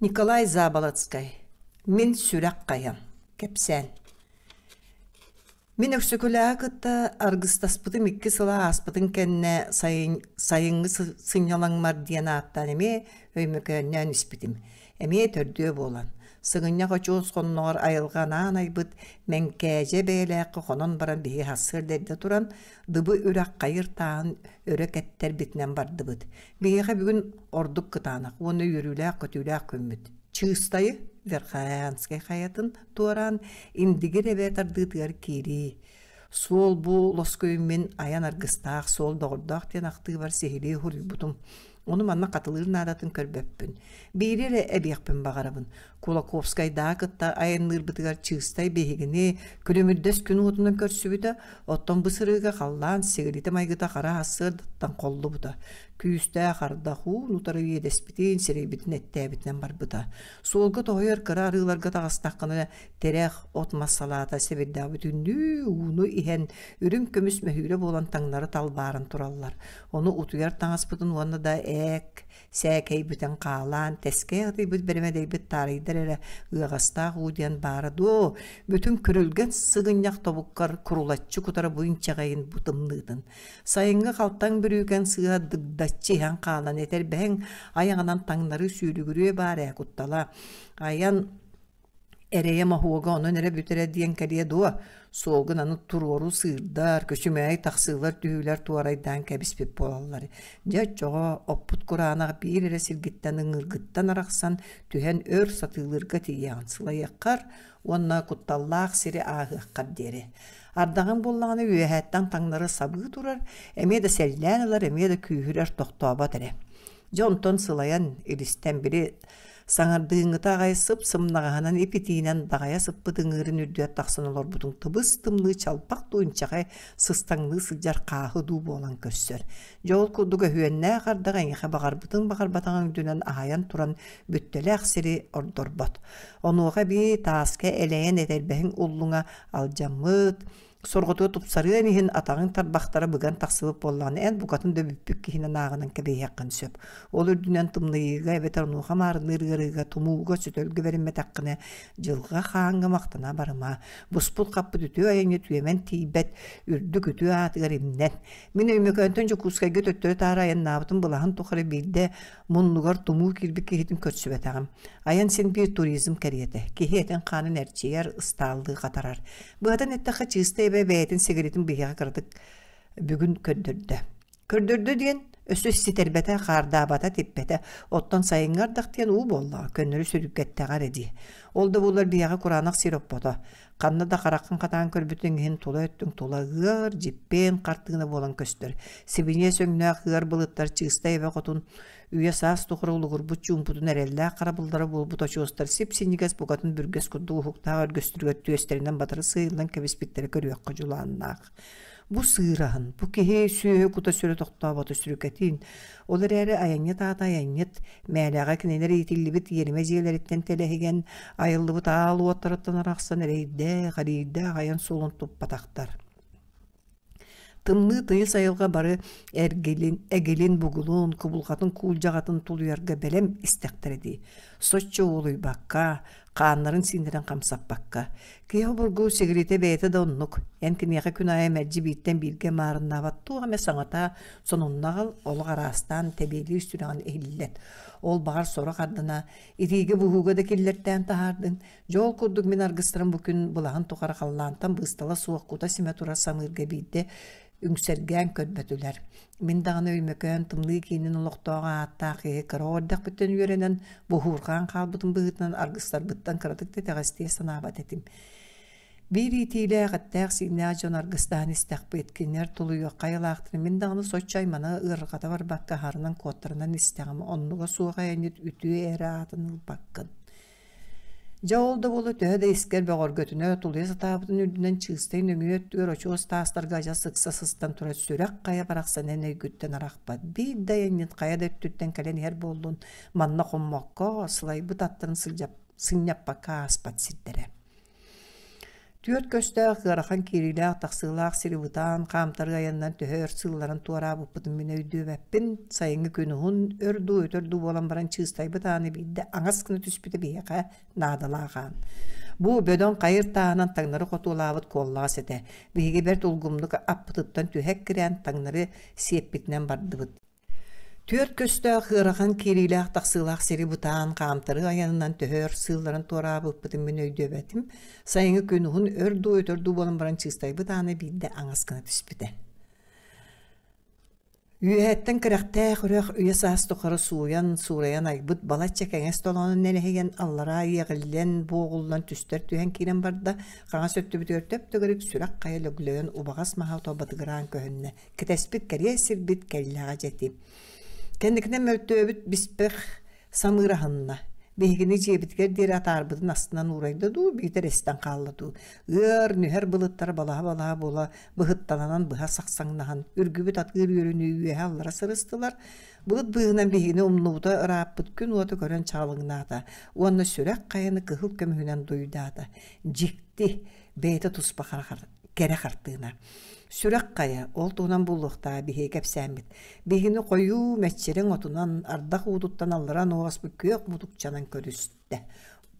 Николай Заболоцкай «Мин сүрэх хайам» кэпсээн Мин Өксөкүлээҕи кытта аргыстаспытым икки сыла ааспытын кэннэ сайын, сайыҥҥы сынньалаҥмар диэн ааттаан эмиэ Өймөкөөннөөн испитим. Эмиэ төрдүө буолан, сыгынньах очуос хонноҕор айылҕа анаан айбыт Мэҥкээдьэ бэйэлээххэ хонон баран биһиги сарсыарда эрдэ туран Дыбы үрэх хайыр тааһын өрө кэттэрбитинэн бардыбыт. Биһиэхэ бүгүн ордук кытаанах уонна үөрүүлээх-көтүүлээх күммүт. Чыыстайы Верхоянскай хайатын туораан Индигир эбэ тардыытыгар киирии. Суол бу лоскуйун мин айан аргыстаах суол доҕордоох диэн ахтыыбар сиһилии суруйбутум. Ону манна хатылыыр наадатын көрбөппүн. Биири эрэ эбиэхпин баҕарабын. Кулаковскайдааҕы кытта айанныырбытыгар Чыыстай биһигини күлүмүрдэс күн уотунан көрсүбүтэ, оттон бу сырыыга халлаан сигилитэ-майгыта хара сарсыардаттан холлубута. Күүстээх ардах уун утары иэдэспитин, сирэйбитин эттээбитинэн барбыта. Суолга тоһуйар кыра арыыларга таҕыстаххына, тирэх, от-мас салаата сэбирдээх бүтүннүү ууну иһэн, үрүҥ көмүс мөһүүрэ буолан таҥнары талбааран тураллар. Ону утуйар таҥаспытын уонна да ээк, сээкэйбитин хаалаан, тэскэй атыйбыт бэрэмэдэйбит таарыйдар эрэ ыаҕастаах уу диэн баара дуо, бүтүн күрүлгэн сыгынньах тобуккар курулаччы кутара бу инчэҕэйин бу тымныытын. Сайыҥҥы халтаҥ бүрүүкэн сыыһа дыгдаччы иһэн хаалан этэрбэһиҥ айаҕынан таҥнары сүүрүгүрүө баар ээ куттала. Айан Эрэйэ моһуога онон эрэ бүтэрэ диэн кэлиэ дуо, суолгун аны туруору сыырдар, күчүмэҕэй тахсыылар-түһүүлэр туорайдаан кэбиспит буолаллар. Дьэ оччоҕо оппут кураанах биир эрэ сиргиттэн ыҥыыргыттан арахсан түһэн өр сатыылыырга тиийэҕин, сылайыаххар уонна кутталлаах сири ааһыаххар диэри. Ардаҕыҥ буоллаҕына үөһээттэн таҥнары сабыы турар, эмиэ да сэллээн ылар, эмиэ да күүһүрэр тохтообот эрэ. Дьэ онтон сылайан, илистэн били Саҥардыыҥҥыта аҕай сып-сымнаҕаһынан ип-итиинэн даҕайа сыппыт ыҥыырын үрдүгэр тахсан олорбутуҥ тыбыс-тымныы чалбах дуу инчэҕэй сыстаҥныы сылдьар хааһы дуу буолан көрсөр. Дьэ ол курдук өһүөннээх ардах эйиэхэ баҕарбытыҥ баҕарбатаҕыҥ үрдүнэн аһайан туран бүттэлээх сири ордорбот. Онуоха эбии тааска элэйэн этэрбэһиҥ уллуҥа алдьаммыт, Сорҕотугар тупсарыан иһин атаҕыҥ тарбахтара быган тахсыбыт буоллаҕына, эн букатын да бүппүт киһинэн ааҕынан кэбиһиэххин сөп. Ол үрдүнэн тымныйыыга эбэтэр онуоха маарынныыр ыарыыга, тумууга, сөтөлгө бэриммэтэххинэ, дьылҕа хааҥҥа махтана барыма. Буспут-хаппыт үтүө айанньыт үөмэн тиийбэт, үрдүк үтүө аатыгар имнэн. Мин Өймөкөөнтөн Дьокуускайга төттөрү-таары айаннаабытым былаһын тухары биирдэ муннугар тумуу киирбит киһитин көрсүбэтэҕим. Айан син биир туризм кэриэтэ. Киһи этин-хаанын эрчийэр, ыстааллыы хатарар. Быһатын эттэххэ, чыыста эбэ бэйэтин сигилитин биһиэхэ кыратык бүгүн көрдөрдө. Көрдөрдө диэн өссө ситэрбэтэ, хаардаабата, типпэтэ. Оттон сайыҥҥы ардах диэн уу буоллаҕа, көннөрү сүрүккэттэҕэ эрэ дии. Ол да буоллар биһиэхэ кураанах сир оппото. Ханна да хараххын хатаан көрбүтүҥ иһин тула өттүҥ тула ыар, дьиппиэн хартыына буолан көстөр. Сибиниэс өҥнөөх ыар былыттар чыыстай эбэ хотун үйэ-саас тухары улугурбут чуумпутун эрэллээх харабыллара буолбут очуостар сип-синньигэс букатын бүргэс курдук уһуктаах өргөстөрүгэр түөстэринэн батары сыыйыллан кэбиспиттэрэ көрүөххэ дьулааннаах. Бу сыыраһын, бу киһи сүөһү кута сүрэ тохтообото сүрүкэтин. Ол эрээри айанньыт аата айанньыт, мээлэҕэ кинилэр иитиллибит иэримэ дьиэлэриттэн тэлэһигэн, айыллыбыт аал уоттарыттан арахсан эрэйдээх, эриирдээх айан суолун туппатахтар. Тымныы тыйыс айылҕа бары эргилин, эгилин-бугулун, кубулҕатын куулдьаҕатын тулуйарга бэлэм истэхтэрэ дии. Соччо уолуйбакка, хааннарын сииннэрин хамсаппакка. Киһи обургу сигилитэ бэйэтэ да оннук. Эн киниэхэ күн аайы мэлдьи бииртэн бииргэ маарыннаабат туох эмэ саҥата, сонунна аҕал, олох араастаан тэбиэлиир сүрэҕин иһиллэт. Ол баҕар сорох ардына итиигэ-буһууга да киллэртээн таһаардын, Дьэ ол курдук мин аргыстарым бу күн былаһын тухары халлаантан быыстала суох кута-симэ турар самыырга биирдэ үҥсэргээн көрбөтүлэр. Мин даҕаны Өймөкөөн тымныы киинин олохтооҕо ааттаах киһи кыра оҕо эрдэхпиттэн үөрэнэн, буһуурҕаан хаалбытым быһыытынан аргыстарбыттан кыратык да итэҕэстиэ санаабат этим. Биир иитиилээх, эттээх-сииннээх дьон аргыстаһан истэхпит, кинилэр тулуйуохха айылаахтарын мин даҕаны соччо аймана ыарырҕата барбакка аһарынан куоттарынан истэҕим, оннуга суох айанньыт үтүө эрэ аатын ылбаккын. Дьэ ол да буоллар төһө да искэр бөҕөргөтүнэ тулуйа сатаабытын үрдүнэн чыыстай нөҥүө өттүгэр очуос таастарга адьас ыкса сыстан турар сүрэх хайа барахсан эн өйгүттэн арахпат. Биир да айанньыт хайа да өттүттэн кэлэн иһэр буоллун, манна хоммокко, сылайбыт аттарын сынньаппакка ааспат сирдэрэ. Түөрт көстөөх ыарахан киириилээх-тахсыылаах сири бытаан хаамтарыы айанынан төһө өр сыылларан туораабыппытын мин өйдүөбэппин. Сайыҥҥы күн уһун, өр дуу, өтөр дуу буолан баран чыыстайбыт ааны биирдэ аҥас гына түспүтэ биһиэхэ наадалаах аан. Бу бөдөҥ хайыр тааһынан таҥнары хотуолаабыт куоллаҕас этэ. Биһиги бэрт улгумнук аппытыттан түһэ эккирээн таҥнары сиэппитинэн бардыбыт. Түөрт көстөөх ыарахан киириилээх-тахсыылаах сири бытаан хаамтарыы айанынан төһө өр сыылларын туораабыппытын мин өйдүөбэтим. Сайыҥҥы күн уһун өр дуу, өтөр дуу буолан баран чыыстайбыт ааны биирдэ аҥас гына түспүтэ. Үөһэттэн кэрэхтээх үрэх үйэ-саас тухары сууйан, суурайан айбыт балачча кэҥэс толоонун нэлэһийэн аллараа иэҕиллэн, буоҕуллан түстэр түһэн киирэн барда, хаҥас өттүбүтүгэр төп-төгүрүк сүрэх хайа лөглөйөн убаҕас маһа тобатыгыраан көһүннэ. Кэтэспит кэриэс сирбит кэллэҕэ дьэти. Кэнникинэн мөлтөөбүт биспэх самыыр аһынна. Биһигини дьиэбитигэр диэри атаарбытын астынан уурайда дуу, биитэр эстэн хаалла дуу. Ыар, нүһэр былыттар балаһа-балаһа буола быһыттанан быһа сахсаҥнаһан, үргүбүт атыыр үөрүнүү үөһэ аллара сырыстылар. Былыт быыһынан биһигини умнубута ырааппыт күн уота көрөн чаҕылыҥнаата уонна сүрэх хайаны кыһыл көмүһүнэн дуйдаата. Дьикти, бэйэтэ туспа кэрэ хартыына. Сүрэх хайа, ол туһунан буллуохтаа биһиги кэпсээммит. Биһигини хойуу мэччирэҥ отунан, ардах уутуттан аллараа нуоҕаспыт күөх мутукчанан көрүстэ.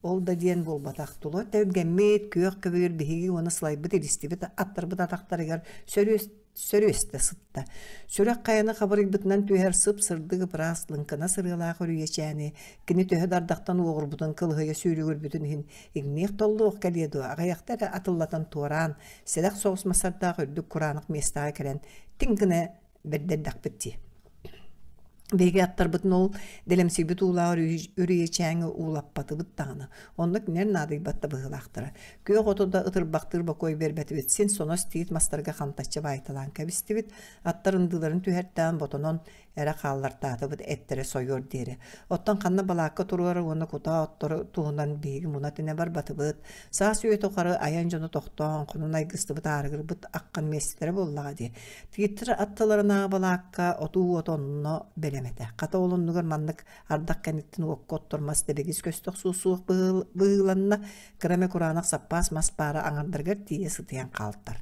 Ол да диэн буолбатах, тула тэлгэммит күөх көбүөр биһиги уонна сылайбыт илистибит аттарбыт атахтарыгар сөрүөс сөрүөстэ сытта. Сүрэх хайаны хабырыйбытынан түһэр сып-сырдык ыпыраас лыҥкынас ырыалаах үрүйэчээни кини төһө да ардахтан уоҕурбутун кылыһыйа сүүрүгүрбүтүн иһин иҥниэх-толлуох кэлиэ дуо, аҕыйахта эрэ атыллатан туораан, сэрэх соҕус масардаах үрдүк кураанах миэстэҕэ кэлэн тиҥ гына бэрдэрдэхпит дии. Биһиги аттарбытын ол дэлэмсийбит уулаах үрүйэчээҥи уулаппатыбыт даҕаны. Онно кинилэр наадыйбат да быһыылаахтара. Күөх оту да ытырбахтыыр бокуой биэрбэтибит. Син сонос тиит мастарга хантаччы баайталаан кэбистибит. Аттар ындыыларын түһэртээн ботонон эрэ хааллартаатыбыт эттэрэ сойуор диэри. Оттон ханна балаакка туруорар уонна кутаа оттору туһунан биһиги муна-тэнэ барбатыбыт. Саас үйэ тухары айан дьоно тохтоон, хонун айгыстыбыт аарыгырбыт аххан миэстэлэрэ буоллаҕа дии. Тииттэр аттыларынааҕы балаакка отуу уота онно бэлэм этэ. Хата ол оннугар маннык ардах кэнниттэн уокка оттор мас дэбигис көстөх суох быһыыланна, кыра эмэ кураанах саппаас мас паара аҥардарыгар тиийэ сытыйан хаалтар.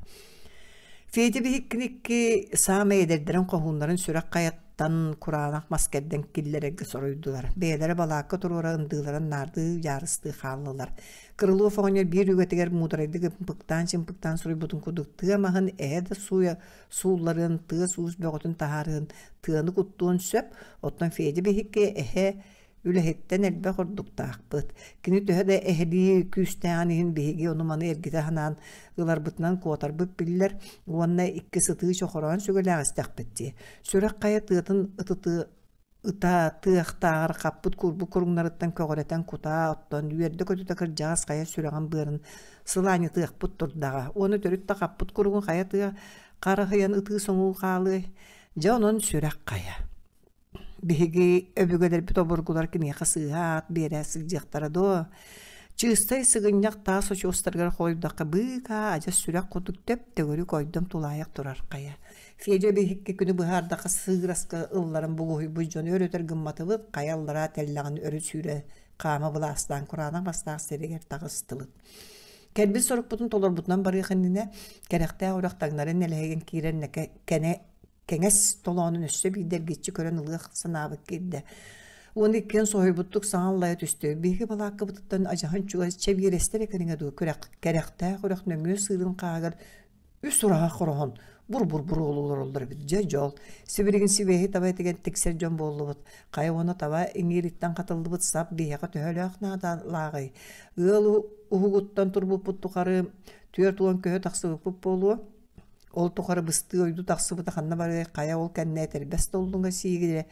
Федя биһиккиникки саамай эдэрдэрин хоһууннарын сүрэх хайаттан кураанах мас кэрдэн киллэрэргэ соруйдулар. Бэйэлэрэ балаакка туруора ындыыларын наардыы дьаарыстыы хааллылар. Крылов оҕонньор биир үгэтигэр муударайдык ымпыктаан-чымпыктаан суруйбутун курдук тыа маһын эһэ да сууйа суулларыан, тыас-уус бөҕөтүн таһаарыан, тыаны куттуон сөп. Оттон Федя биһикки эһэ үлэһиттэн элбэх ордуктаахпыт. Кини төһө да эһэлии күүстээҕин иһин биһиги ону-маны эргитэ санаан ыларбытынан куотарбыт биллэр уонна икки сытыы чохороон сүгэлээх истэхпит дии. Сүрэх хайа тыатын ытытыы ытаатыахтааҕар хаппыт курбут куруҥнарыттан көҕүрэтэн кутаа оттон үөрдэ-көтүтэ кырдьаҕас хайа сүрэҕин быарын сылаанньытыахпыт турдаҕа уонна төрүт да хаппыт куруҥу хайа тыа хараһыйан ытыы-соҥуу хаалыай. Дьэ онон сүрэх хайа. Биһиги өбүгэлэрбит обургулар киниэхэ сыыһа аат биэрэ сылдьыахтара дуо? Чыыстай сыгынньах таас очуостарыгар холуйдахха быыкаа адьас сүрэх курдук төп-төгүрүк ойдом тулаайах турар хайа. Федя биһикки күнү быһаардахха сыыраска ылларан бугуһуйбут дьону өр-өтөр гымматыбыт, хайа аллараа тэллэҕин өрө сүүрэ хаама былаастаан кураанах бастаах сиригэр таҕыстыбыт. Кэлбит сорукпутун толорбутунан барыах иннинэ, кэрэхтээх үрэх таҥнары нэлэһигин киирэн кэнэ кэҥэс толоонун өссө биирдэ эргиччи көрөн ылыах санаабыт киирдэ. Уонна иккиэн соһуйбуттук саҥа аллайа түстэ. Биһиги балааккабытыттан адьаһын чугас чэбиэрэстэр кэриҥэ дуу күрэх, кэрэхтээх үрэх нөҥүө сыырын хааһыгар үс ураһа хороһон бур-бур буруолуу олороллор эбит. Дьэ дьол. Сибилигин сибиэһи таба этигэн тиксэр дьон буоллубут. Хайа уонна таба иҥиириттэн хатыллыбыт сап биһиэхэ төһөлөөх наадалааҕый? Ыал уһугуттан турбуппут тухары 40 көһө тахсыбыппыт буолуо. Ол тухары быстыы ойду тахсыбыта ханна барыай, хайа ол кэннэ этэрбэс доллуҥа сиигирэ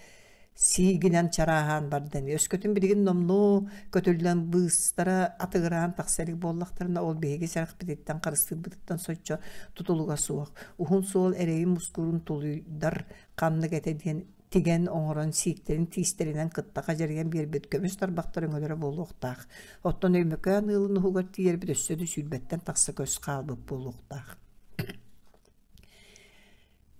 сиигинэн чарааһаан барда ини. Өскөтүн билигин номнуо көтүллэн быыстара атыгыраан тахса илик буоллахтарына, ол биһиги сэрэхпититтэн харыстыырбытыттан соччо тутулуга суох. Уһун суол эрэйин мускуурун тулуйдар ханнык этэ диэн тигэн оҥорон сииктэрин тиистэринэн кытта хадьарыйан биэрбит көмүс тарбахтар өҥөлөрө буолуохтаах. Оттон Өймөкөөн ыалын уһугар тиийэрбит өссө да сүүрбэттэн тахса көс хаалбыт буолуохтаах.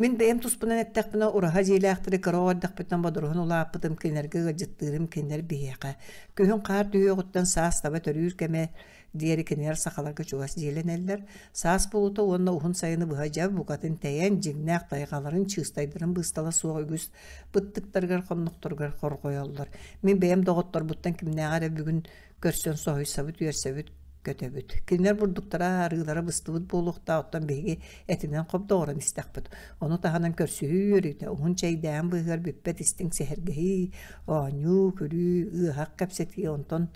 Мин бэйэм туспунан эттэхпинэ, ураһа дьиэлээхтэри кыра оҕо эрдэхпиттэн бодоруһан улааппытым, кинилэргэ ыалдьыттыырым, кинилэр биһиэхэ. Күһүн хаар түһүөҕүттэн саас таба төрүүр кэмэ диэри кинилэр сахаларга чугас дьиэлэнэллэр. Саас буолуута уонна уһун сайыны быһа дьэ букатын тэйэн, дьиҥнээх тайҕаларын, чыыстайдарын быыстала суох үгүс быттыктарыгар, хоннохторугар хорҕойоллор. Мин бэйэм доҕотторбуттан кимнээҕэ эрэ бүгүн көрсөн соһуйсабыт, үөрсэбит, көтөбүт. Кинилэр бурдуктара, арыылара быстыбыт буолуохтаах, оттон биһиги этинэн хобдоҕуран истэхпит. Ону таһынан көрсүһүү үөрүүтэ, уһун чэйдээн быыһыгар бүппэт истиҥ сэһэргэһии, оонньуу, күлүү, ыаһах кэпсэтии, онтон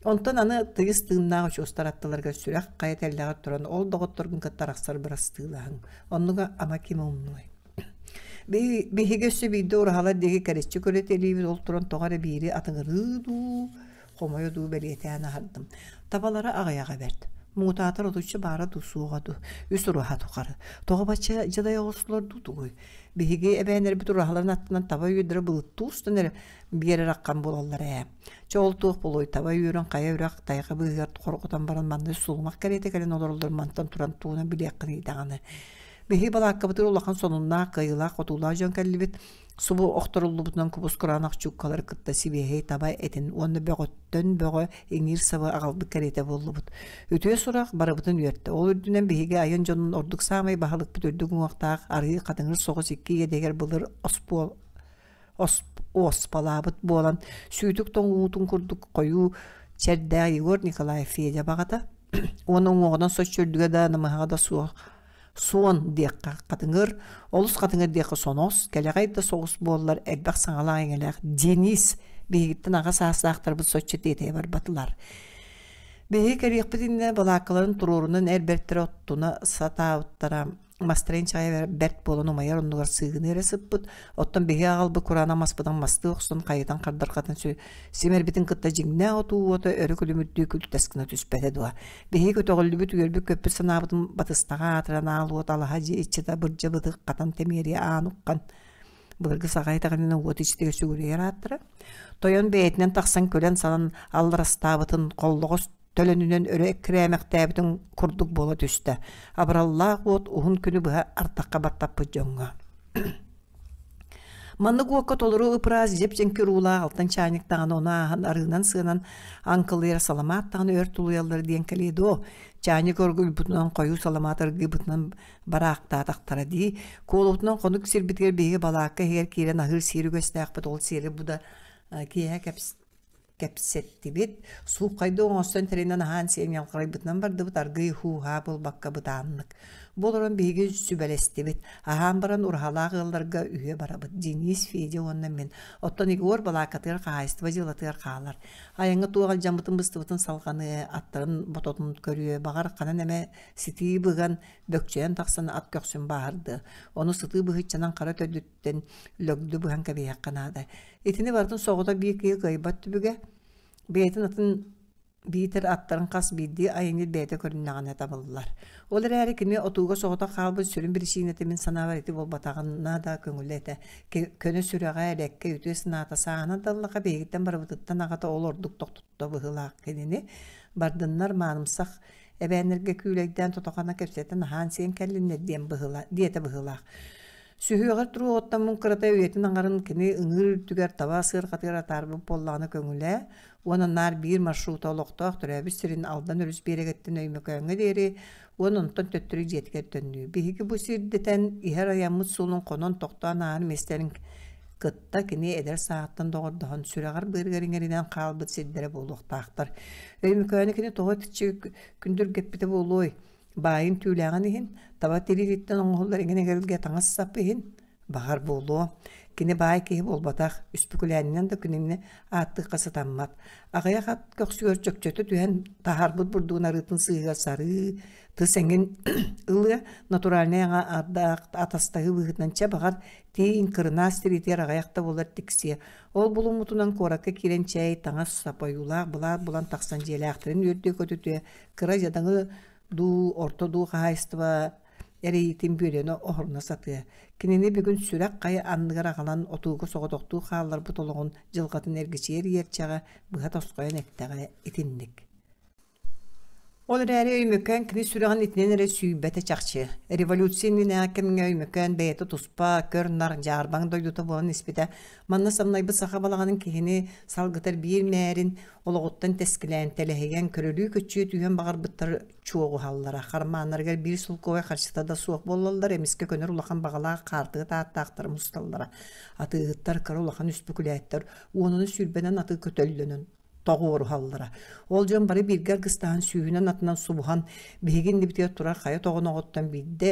Онтон аны тыйыс тыыннаах очуостар аттыларыгар сүрэх хайа тэллэҕэр туран ол доҕотторгун кытта арахсар бырастыылаһыҥ. Оннуга ама ким умнуой? Биһиги өссө биирдэ ураһалар диэки кэриччи көрүтэлиибит, ол туран тоҕо эрэ биири атыҥырыы дуу, хомойо дуу бэлиэтээн аһардым. Табалара аҕыйаҕа бэрт. Муҥутаатар отучча баара дуу, суоҕа дуу, үс ураһа тухары. Тоҕо бачча дьадай оҕустулар дуу тугуй? Биһиги эбээннэрбит ураһаларын аттынан таба үөрдэрэ былыттыы устан эрэ биэрэр аххан буолаллар ээ. Чэ ол туох буолуой, таба үөрэн хайа үрэх тайҕа быыһыгар хорҕотон баран манна сулумах кэриэтэ кэлэн олороллор мантан туран тугунан билиэххиний даҕаны. Биһиги балааккабытыгар улахан сонуннаах, кыайыылаах-хотуулаах дьон кэллибит. Субу охторуллубутунан кубус-кураанах чууккалары кытта сибиэһэй таба этин уонна бөҕөттөн бөҕө иҥиир сабы аҕалбыт кэриэтэ буоллубут. Үтүө сурах барыбытын үөртэ. Ол үрдүнэн биһиги айан дьонун ордук саамай баһылыкпыт үрдүк уҥуохтаах арыы хатыҥыр соҕус икки иэдэгэр былыр оспуол оспалаабыт буолан, сүүтүк тоҥуутун курдук хойуу чэрдээх Егор Николаев Федя баҕата уонна уҥуоҕунан соччо үрдүгэ да намыһаҕа да суох суон диэххэ хатыҥыр, олус хатыҥыр диэххэ сонос, кэлэҕэй да соҕус буоллар элбэх саҥалаах-иҥэлээх Денис биһигиттэн аҕа саастаахтарбыт соччо тиэтэйэ барбатылар. Биһиги кэлиэхпит иннинэ балааккаларын туруорунан эр бэртэрэ оттуна сатаабыттара Мастарын чаайа бэрт буолан умайар оннугар сыыгыныы эрэ сыппыт, оттон биһи аҕалбыт кураанах маспытын мастыы охсон хайытан хардарҕатын симэрбитин кытта дьиҥнээх отуу уота өрө күлүмүрдүү күлтэс гына түспэтэ дуо? Биһиги көтөҕүллүбүт үөрбүт-көппүт санаабытын батыстаҕа аатыран аал уот алаһа дьиэ иччитэ бырдьа бытык хатан тэмиэрийэ аан уххан былыргы саха итэҕэлинэн уот иччитигэр сүгүрүйэр ааттара. Тойон бэйэтинэн тахсан күлэн-салан алларастаабытын холлоҕос төлөнүнэн өрө эккирээмэхтээбитин курдук буола түстэ. Абыраллаах уот уһун күнү быһа ардахха баттаппыт дьоҥҥо. Маннык уокка толору ып-ыраас дьип-дьэҥкир уулаах алтан чаанньык даҕаны ону ааһан арыынан-сыанан аҥкылыйар саламаат даҕаны өр тулуйаллар диэн кэлиэ дуо? Чаанньык оргуйбутунан хойуу саламаат ыргыйбытынан бараахтаатахтара дии. Куолутунан хонук сирбитигэр биһиги балаакка иһигэр киирэн аһыыр-сиир үгэстээхпит ол сиэри бу да киэһэ кэпсэттибит, сууххайдыы оҥостон тэринэн аһаан-сиэн ньалҕарайбытынан бардыбыт, аргыый һуу-һаа буолбакка бытааннык. Бу олорон биһиги сүбэлэстибит, аһаан баран ураһалаах ыалларга үһүө барабыт, Денис, Федя уонна мин. Оттон Егор балааккатыгар хаһаайыстыба дьыалатыгар хаалар. Айаҥҥа туох алдьаммытын-быстыбытын салҕаныа, аттарын бототун көрүө, баҕар ханан эмэ ситии быган, бөкчөйөн тахсан ат көхсүн бааһырдыа. Ону сытыы быһыччанан хара төрдүттэн лөгдү быһан кэбиһиэххэ наада. Итини барытын соҕото биир киһи кыайбат түбүгэ, бэйэтин атын биитэр аттарын хас биирдии айанньыт бэйэтэ көрүннэҕинэ табыллар. Ол эрээри кини отууга соҕотох хаалбыт сүрүн биричиинэтэ мин санаабар ити буолбатаҕына да көҥүлэ этэ. Көнө сүрэҕэ, элэккэ, үтүө санаата сааһынан таллаха биһигиттэн барыбытыттан аҕата ол ордук тохтотто быһыылаах кинини. Бардыннар маанымсах эбээннэргэ күүлэйдээн тотохана кэпсэтэн аһаан-сиэн кэллиннэр диэн быһыыла диэтэ быһыылаах. Сүһүөҕэр туруоҕуттан муҥ кырата үйэтин аҥарын кини ыҥыыр үрдүгэр таба сыарҕатыгар атаарбыт буоллаҕына көҥүлэ уонна наар биир маршрута олохтоох төрөөбүт сирин Алдан өрүс биэрэгиттэн Өймөкөөҥҥө диэри уонна онтон төттөрү дьиэтигэр төннүү. Биһиги бу сирдэтэн иһэр айаммыт суолун хонон тохтоон ааһар миэстэлэрин кытта кини эдэр сааһыттан доҕордоһон сүрэҕэр-быарыгар иҥэринэн хаалбыт сирдэрэ буолуохтаахтар. Өймөкөөнү кини тоҕо итиччэ күндүргэппитэ буолуой? Баайын түүлээҕин иһин, таба тириититтэн оҥоһуллар эҥин эгэлгэ таҥас-сап иһин, баҕар буолуо. Кини баай киһи буолбатах, үспүкүлээнинэн да кинини ааттыахха сатаммат. Аҕыйах ат көхсүгэр чөкчөтө түһэн таһаарбыт бурдугун арыытын сыыһыгар сарыы, тыс эҥин ылыа, натуральнай аҥа ардаах атастаһыы быһыытынан чэ баҕар тииҥ кырынаас тириитигэр аҕыйах да буолар тиксиэ. Ол булуммутунан куоракка киирэн чэй, таҥас-сап ойуулаах былаат булан тахсан дьиэлээхтэрин үөрдүө-көтүтүө, кыра дьадаҥы дуу, орто дуу хаһаайыстыба эрэйиитин бүөлэнэ оһоруна сатыа. Кинини бүгүн сүрэх хайа анныгар аҕалан отууга соҕотохтуу хаалларбыт олоҕун дьылҕатын эргичийэр иэрчэҕэ быһа тосхойон эттэҕэ итинник. Ол эрээри Өймөкөөн кини сүрэҕин итинэн эрэ сүүйбэтэ чахчы. Революция иннинээҕи кэмҥэ Өймөкөөн бэйэтэ туспа, көр-нар, дьаарбаҥ дойдута буолан испитэ. Манна самнайбыт саха балаҕанын киһини салгытар биир мээрин олоҕуттан тэскилээн, тэлэһийэн, көрүлүү-көччүйэ түһүөн баҕарбыттар чуоҕуһаллара. Хармааннарыгар биир солкуобай харчыта да суох буоллаллар, эмискэ көнөр улахан баҕалаах хаартыга тааттаахтар мусталлара. Атыыһыттар, кыра улахан үспүкүлээттэр уонуну сүүрбэнэн атыы көтөллөнөн тоҕуоруһаллара. Ол дьон бары бииргэ аргыстаһан сүүһүнэн атынан субуһан биһиги иннибитигэр турар хайа тоҕоноҕуттан биирдэ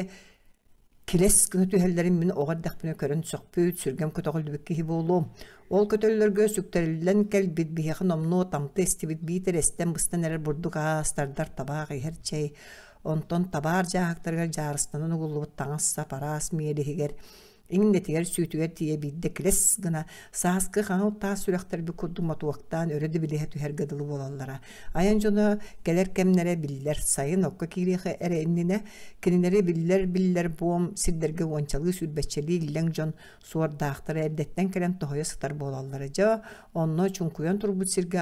килэс гына түһэллэрин мин оҕо эрдэхпинэ көрөн сөхпүт, сүргэм көтөҕүллүбүт киһи буолуом. Ол көтөллөргө сүктэриллэн кэлбит биһиэхэ номнуо тамты эстибит биитэр эстэн-быстан эрэр бурдук аас, тардар табаах, иһэр чэй, онтон табаар дьааһыктарыгар дьаарыстанан угуллубут таҥас-сап араас миэлиһигэр Иҥнэтигэр сүүтүгэр тиийэ биирдэ килэс гына сааскы хаҥыл таас сүрэхтэрбит курдук мотуоктаан өрө дибилиһэ түһэргэ дылы буолаллара. Айан дьоно кэлэр кэмнэрэ биллэр, сайын окко киириэхэ эрэ иннинэ кинилэри биллэр-биллэр буом сирдэргэ уончалыы сүүрбэччэлии иллэҥ дьон суордаахтара эрдэттэн кэлэн тоһуйа сытар буолаллара. Дьэ, онно чуҥкуйан турбут сиргэ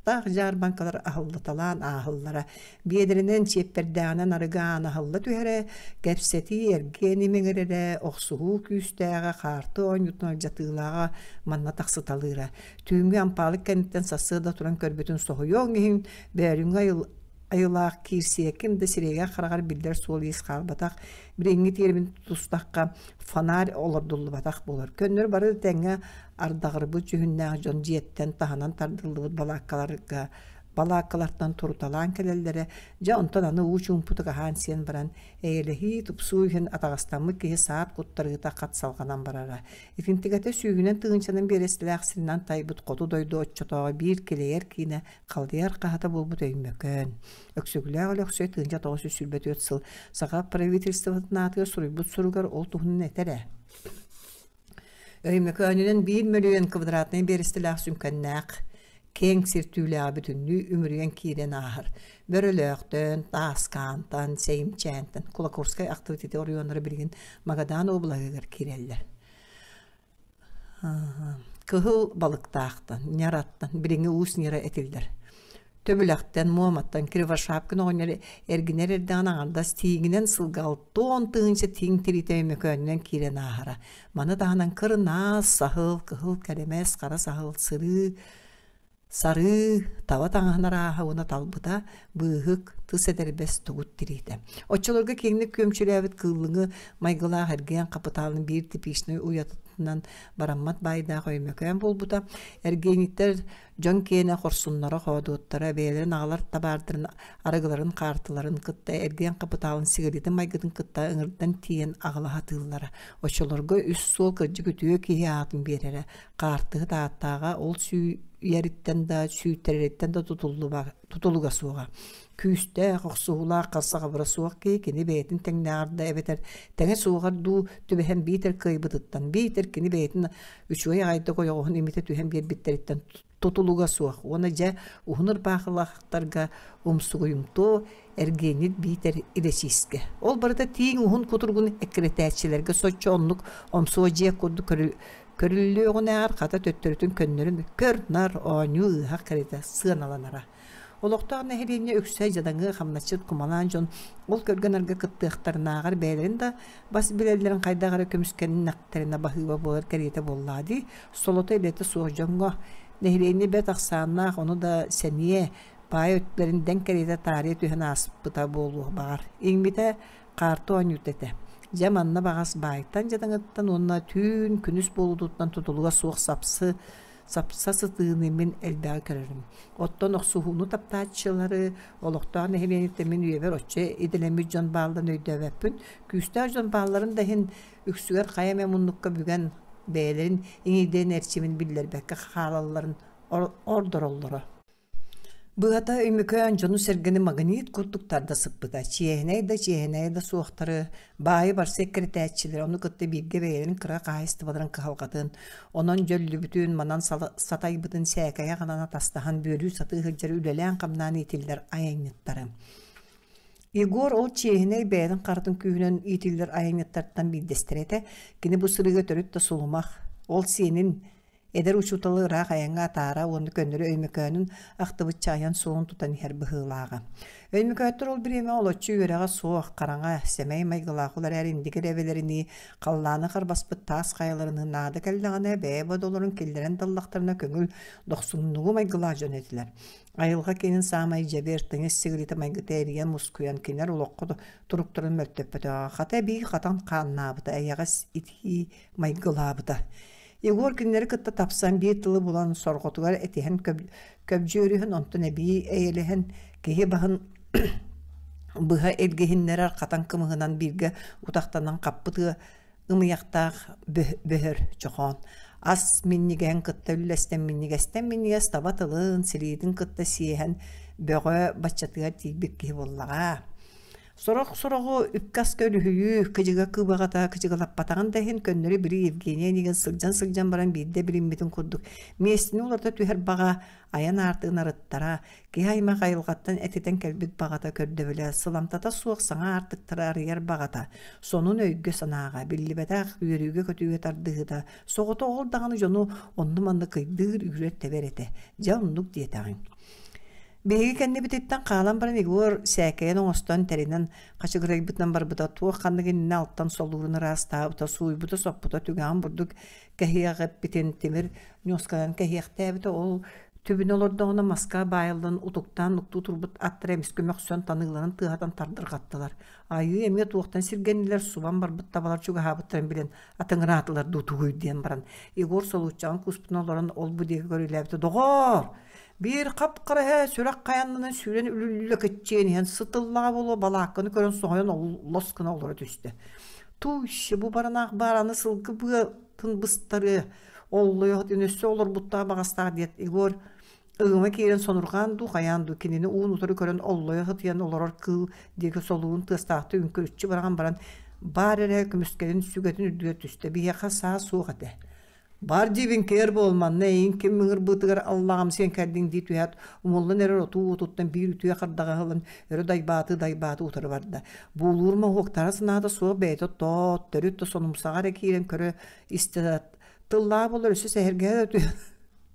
ааттаах дьаарбаҥкалар аһыллыталаан ааһыллара. Биэдэрэнэн, чиэппэрдээҕинэн арыгы аана аһылла түһэрэ, кэпсэтии эргиэн имэҥирэрэ, охсуһуу күүстээҕэ, хаарты оонньуутун алдьатыылааҕа манна тахсыталыыра. Түүҥҥү ампаалык кэнниттэн сарсыарда туран көрбүтүн соһуйуоҥ иһин, бөөрүҥҥү айылаах киирсиэ ким да сирэйигэр-хараҕар биллэр суол-иис хаалбатах, билиҥҥи тиэрмин тутустахха, фонарь олордуллубатах буолар. Көннөрү бары тэҥҥэ ардаҕырбыт дьүһүннээх дьон дьиэттэн таһынан тардыллыбыт балааккаларга балааккалартан туруталаан кэлэллэрэ, дьэ онтон аны уу чуумпутук аһаан-сиэн баран, эйэлэһии, тупсуу иһин атаҕастаммыт киһи саат куттарыыта хат салҕанан барара. Итинтигэтэ сүүһүнэн тыһыынчанан биэрэстэлээх сиринэн тайбыт хоту дойду оччотооҕу биир килэйэр киинэ халыйар хаһата буолбут Өймөкөөн. Өксөкүлээх Өлөксөй 1924 сыл Саха правительствотын аатыгар суруйбут суругар ол туһунан этэр ээ. Өймөкөөнүнэн биир мөлүйүөн квадратнай биэрэстэлээх сүҥкэннээх киэҥ сир түүлээҕэ бүтүннүү үмүрүйэн киирэн ааһар. Бөрөлөөхтөн, Тааскаантан, Сэйимчээнтэн, Кулаковскай ахтыбыт ити оройуоннара билигин Магадан уобалаһыгар киирэллэр. Кыһыл балыктаахтан, Ньараттан, билиҥҥи Уус Ньара этиллэр. Төбүлэхтэн, Муоматтан Кривошапкин оҕонньор эргинэр эрдэҕинэ аҥардас тииҥинэн сылга 60 тыһыынча тииҥ тириитэ Өймөкөөнүнэн киирэн ааһара. Маны таһынан кырынаас, саһыл, кыһыл кэрэмэс, хара саһыл, сырыы, сарыы, таба таҥаһын арааһа уонна талбыта, быыһык, тыс этэрбэс тугут тириитэ. Оччолорго киэҥник күөмчүлээбит кыыллыҥы майгылаах эргиэн хапытаалын биир типичнэй уйатынан бараммат баайдаах Өймөкөөн буолбута. Эргиэниттэр Дьон киэнэ хорсуннара-хоодуоттара бэйэлэрин аҕалар табаардарын, арыгыларын, хаартыларын кытта эргиэн хапытаалын сигилитин майгытын кытта ыҥырдан тиийэн аҕала сатыыллара. Оччолорго үс суол кырдьык үтүө киһи аатын биэрэрэ. Хаартыһыт ааттааҕа ол сүүйэриттэн да, сүүйтэрэриттэн да тутулуга суоҕа. Күүстээх, охсуһуулаах харса-хабыра суох киһи кини бэйэтин тэҥнээҕэр да эбэтэр тэҥэ суоҕар дуу түбэһэн биитэр кыайбытыттан, биитэр кини бэйэтин үчүгэй аҕайдык ойоҕоһун имитэ түһэн биэрбиттэриттэн тутулуга суох уонна дьэ уһун ырбаахылаахтарга умсугуйумтуо эргиэнньит биитэр илэчиискэ. Ол барыта тииҥ уһун кутуругун эккирэтээччилэргэ соччо оннук омсуо дьиэ курдук көрүллүөҕүнээҕэр хата төттөрүтүн көннөрүн көр-нар оонньуу ыыһах кэриэтэ сыаналанара. Олохтоох нэһилиэнньэ үксэ дьадаҥы хамначчыт кумалаан дьон ол көргө-нарга кыттыахтарынааҕар бэйэлэрин да бас билэллэрин хайдах эрэ көмүскэннэхтэринэ баһыыба буолар кэриэтэ буоллаҕа дии. Солото илэтэ суох дьоҥҥо нэһилиэнньэ бэрт ахсааннаах, ону да сэниэ, паай өттүлэрин дэҥ кэриэтэ таарыйа түһэн ааспыта буолуо баҕар. Иҥмитэ хаарты оонньуута этэ. Дьэ манна баҕас баайтан дьадаҥыттан уонна түүн күнүс буолуутуттан тутулуга суох сапсы сапса сытыыны мин элбэҕи көрөрүм. Оттон охсуһууну таптааччылары, олохтоох нэһилиэнньэттэн мин үйэбэр оччо идэлэммит дьон баалларын өйдөөбөппүн. Күүстээх дьон баалларын да иһин үксүгэр хайа эмэ муннукка бүгэн бэйэлэрин иҥиирдэрин эрчимин биллэрбэккэ хаалалларын ордороллоро. Быһата, Өймөкөөн дьону-сэргэни магнит курдук тарда сыппыта. Чиэһинэй да, чиэһинэйэ да суохтары, баайы барса эккирэтээччилэри, ону кытта бииргэ бэйэлэрин кыра хаһаайыстыбаларын кыһалҕатын, онон дьөллүбүтүн, манан сатайбытын сээкэйэ аҕалан атастаһан бүөлүү сатыы сылдьар үлэлээн-хамнаан иитиллэр айанньыттары. Егор ол чиэһинэй бэйэтин харытын күүһүнэн иитиллэр айанньыттартан биирдэстэрэ этэ. Кини бу сырыыга төрүт да сулумах, ол сиэнин. Эдэр учууталы ыраах айаҥҥа атаара уонна көннөрү Өймөкөөнүн ахтыбычча айан суолун тутан иһэр быһыылааҕа. Өймөкөөттөр ол бириэмэ олоччу үөрэҕэ суох, хараҥа, сэмэй майгылаах ол эрээри индигир эбэлэринии халлааны харбаспыт таас хайаларыныы наада кэллэҕинэ бэйэ бодолорун киллэрэн даллахтарына көҥүл дохсуннугу майгылаах дьон этилэр. Айылҕа кинин саамай дьэбир, тыҥыс сигилитэ майгыта эрийэн мускуйан кинилэр олоххо туруктарын мөлтөппөтөҕө, хата эбии хатан хааннаабыта, эйэҕэс итии майгылаабыта. Егор кинилэри кытта тапсан биир тылы булан сорҕотугар этиһэн көбдьүөрүһэн онтон эбии эйэлэһэн киһи баһын быһа илгиһиннэрэр хатан кымыһынан бииргэ утахтанан хаппыт ыа ымыйахтаах бөһөр чохоон ас минньигэһин кытта үллэстэн минньигэстэн минньигэс таба тылын силиитин кытта сиэһэн бөҕө баччатыгар тиийбит киһи буоллаҕа. Сорох-сороҕу үпкэ-аска үлүһүйүү, кыдьыга кыыбаҕата кыдьыгалаппатаҕын да иһин көннөрү били Евгения Онегин сылдьан-сылдьан баран биирдэ билиммитин курдук миэстэни уларыта түһэр баҕа айан аартыгын арыттара, киһи аймах айылҕаттан этитэн кэлбит баҕата көрдөбүлэ, сыламтата суох саҥа аартыктары арыйар баҕата, сонун өйгө-санааҕа, биллибэтэх үөрүүгэ-көтүүгэ тардыһыыта, соҕотох ол даҕаны дьону онно-манна кыйдыыр, үүрэр-тэбэр этэ. Дьэ оннук диэтэҕиҥ. Биһиги кэннибититтэн хаалан баран Егор сээкэйин оҥостон тэринэн хачыгырайбытынан барбыта, туох ханнык иннинэ алтан солуурун ыраастаабыта, сууйбута-соппута, түгэҕин бурдук кэһиэх эппитин тимир ньуосканан кэһиэхтээбитэ, ол түбүнэ олордоҕуна маска баайыллан утуктаан нуктуу турбут аттара эмискэ мөхсөн таныыларын тыаһатан тардырҕаттылар. Айыы эмиэ туохтан сиргэннилэр, субан барбыт табалар чугаһаабыттарын билэн атыҥыраатылар дуу тугуй диэн баран Егор солууччаҕын кууспутун олорон ол-бу диэки көрүлээбитэ доҕоор Биир хап-хара эһэ сүрэх хайаннанан сүүрэн үлүллэ кыччыан иһэн сытыллаҕа буолуо балаакканы көрөн соһуйан оллос гына олоро түстэ. Тууй, бу баранаах баараны сылгы быатын быстарыа, оллойоһутун өссө олорбуттаах баҕастаах диэт Егор ыгыма киирэн сонурҕаан дуу хайаан дуу кинини уун-утары көрөн оллойо сытыйан олорор кыыл диэки солуурун тыастаахтык үҥкүрүччү быраҕан баран баар эрэ көмүскэлин сүгэтин үрдүгэр түстэ биһиэхэ саа суох этэ Бар диибин кээр буол, манна эйигин ким ыҥырбытыгар аллаҕамсыйан кэллиҥ дии түһээт, умуллан эрэр отуу уотуттан биир үтүө хардаҕаһы ылан өрө дайбааты-дайбааты утары барда. Буулуур моһуоктара санаата суох бэйэтэ тоот, төрүт да сонумсаҕа эрэ киирэн көрө-истэ тыллаах буолар өссө сэһэргэһэ да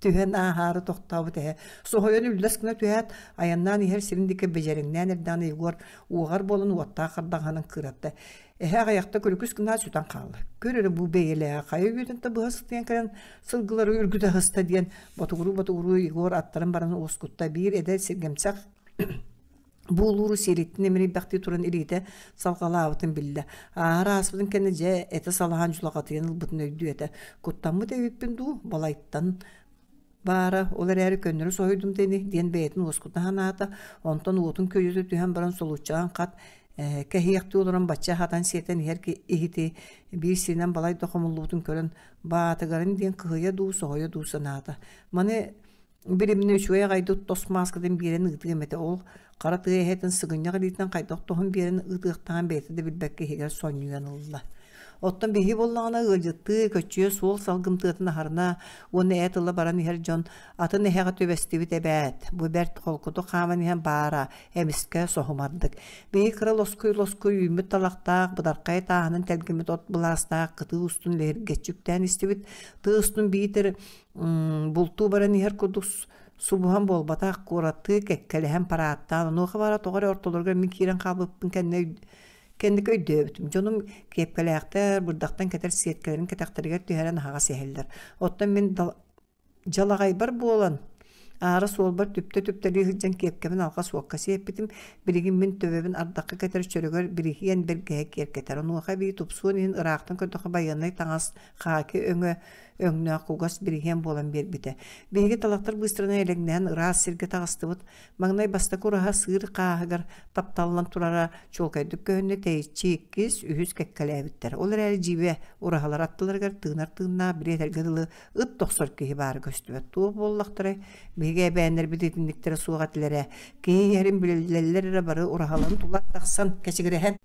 түһэн ааһаары тохтообут эһэ. Соһуйан үллэс гына түһээт, айаннаан иһэр сирин диэки бэдьэриҥнээн эрдэҕинэ Егор уоҕар буолан уоттаах хардаҕаһынан кыыратта. Эһэ аҕыйахта күлүкүс гына сүтэн хаалла. Көр эрэ бу бэйэлээҕэ хайа үйэтин да быһа сытыйан кэлэн сылгылары үргүтэ сыста диэн ботугуруу-ботугуруу Егор аттарын баран уоскутта. Биир эдэр сиргэмсэх буулууру сиэриттэн имэрийбэхтии туран илиитэ салҕалаабытын биллэ. Ааһар ааспытын кэннэ дьэ этэ салаһан дьулаҕатыйан ылбытын өйдүү этэ. Куттаммыт эбиппин дуу, балайтан баара, ол эрээри көннөрү соһуйдум да ини диэн бэйэтин уоскута санаата, онтон уотун күөдьүтэ түһэн баран солууччаҕын хат кэһиэхтии олорон бачча аһатан сиэтэн иһэр иһити биир сиринэн балай да хомуллубутун көрөн баатыгарын диэн кыһыйа дуу, соһуйа дуу санаата. Маны билимнэ үчүгэй аҕайдык тос мааскатын биэрэн ыытыам этэ ол хара тыа эһэтин сыгынньах илиитинэн хайдах тоһун биэрэн ыытыахтааҕын бэйэтэ да билбэккэ иһигэр сонньуйан ылла. Оттон биһиги буоллаҕына ыалдьыттыы, көччүйэ суол салгымтыатын аһарына уонна ээ тыла баран иһэр дьон атын эһэҕэ түбэстибит эбээт. Бу бэрт холкутук хааман иһэн баара, эмискэ соһумардык. Биһиги кыра лоскуй-лоскуй үүммүт талахтаах, бытархай тааһынан тэлгэммит от былаастаах кытыы устун лэһиргэччи үктээн истибит. Тыа устун биитэр бултуу баран иһэр курдук субуһан буолбатах, куораттыы кэккэлэһэн парааттаан, онуоха баара тоҕо эрэ ортолоругар мин киирэн хаалбыппын кэннэ Кэнники өйдөөбүтүм, дьонум киэпкэлээхтэр, бырдахтан кэтэр сиэккэлэрин кэтэхтэригэр түһэрэн аһаҕас иһэллэр. Оттон мин дьалаҕайбар буолан, аара суолбар түптэ-түптэлии сылдьан киэпкэбин алҕас уокка сиэппитим, билигин мин төбөбүн ардахха кэтэр чөрөгөр бириһиэн бэргэһэ киэркэтэр. Онуоха эбии тупсуон иһин ыраахтан көрдөххө байыаннай таҥас хаки өҥө өҥнөөх кугас бириһиэн буолан биэрбитэ. Биһиги талахтар быыстарынан элэҥнэһэн ыраас сиргэ таҕыстыбыт. Маҥнай бастакы ураһа сыыр хааһыгар тапталлан турара чуолкайдык көһүннэ, тэйиччи иккис, үһүс кэккэлээбиттэр. Ол эрээри дьиибэ ураһалар аттыларыгар тыынар тыыннаах били этэргэ дылы ыт тохсор киһи баара көстүбэт. Туох буоллахтарай? Биһиги эбээннэрбит итинниктэрэ суох этилэр ээ. Киһи иһэрин билэллэр эрэ бары ураһаларын тула тахсан кэчигирэһэн.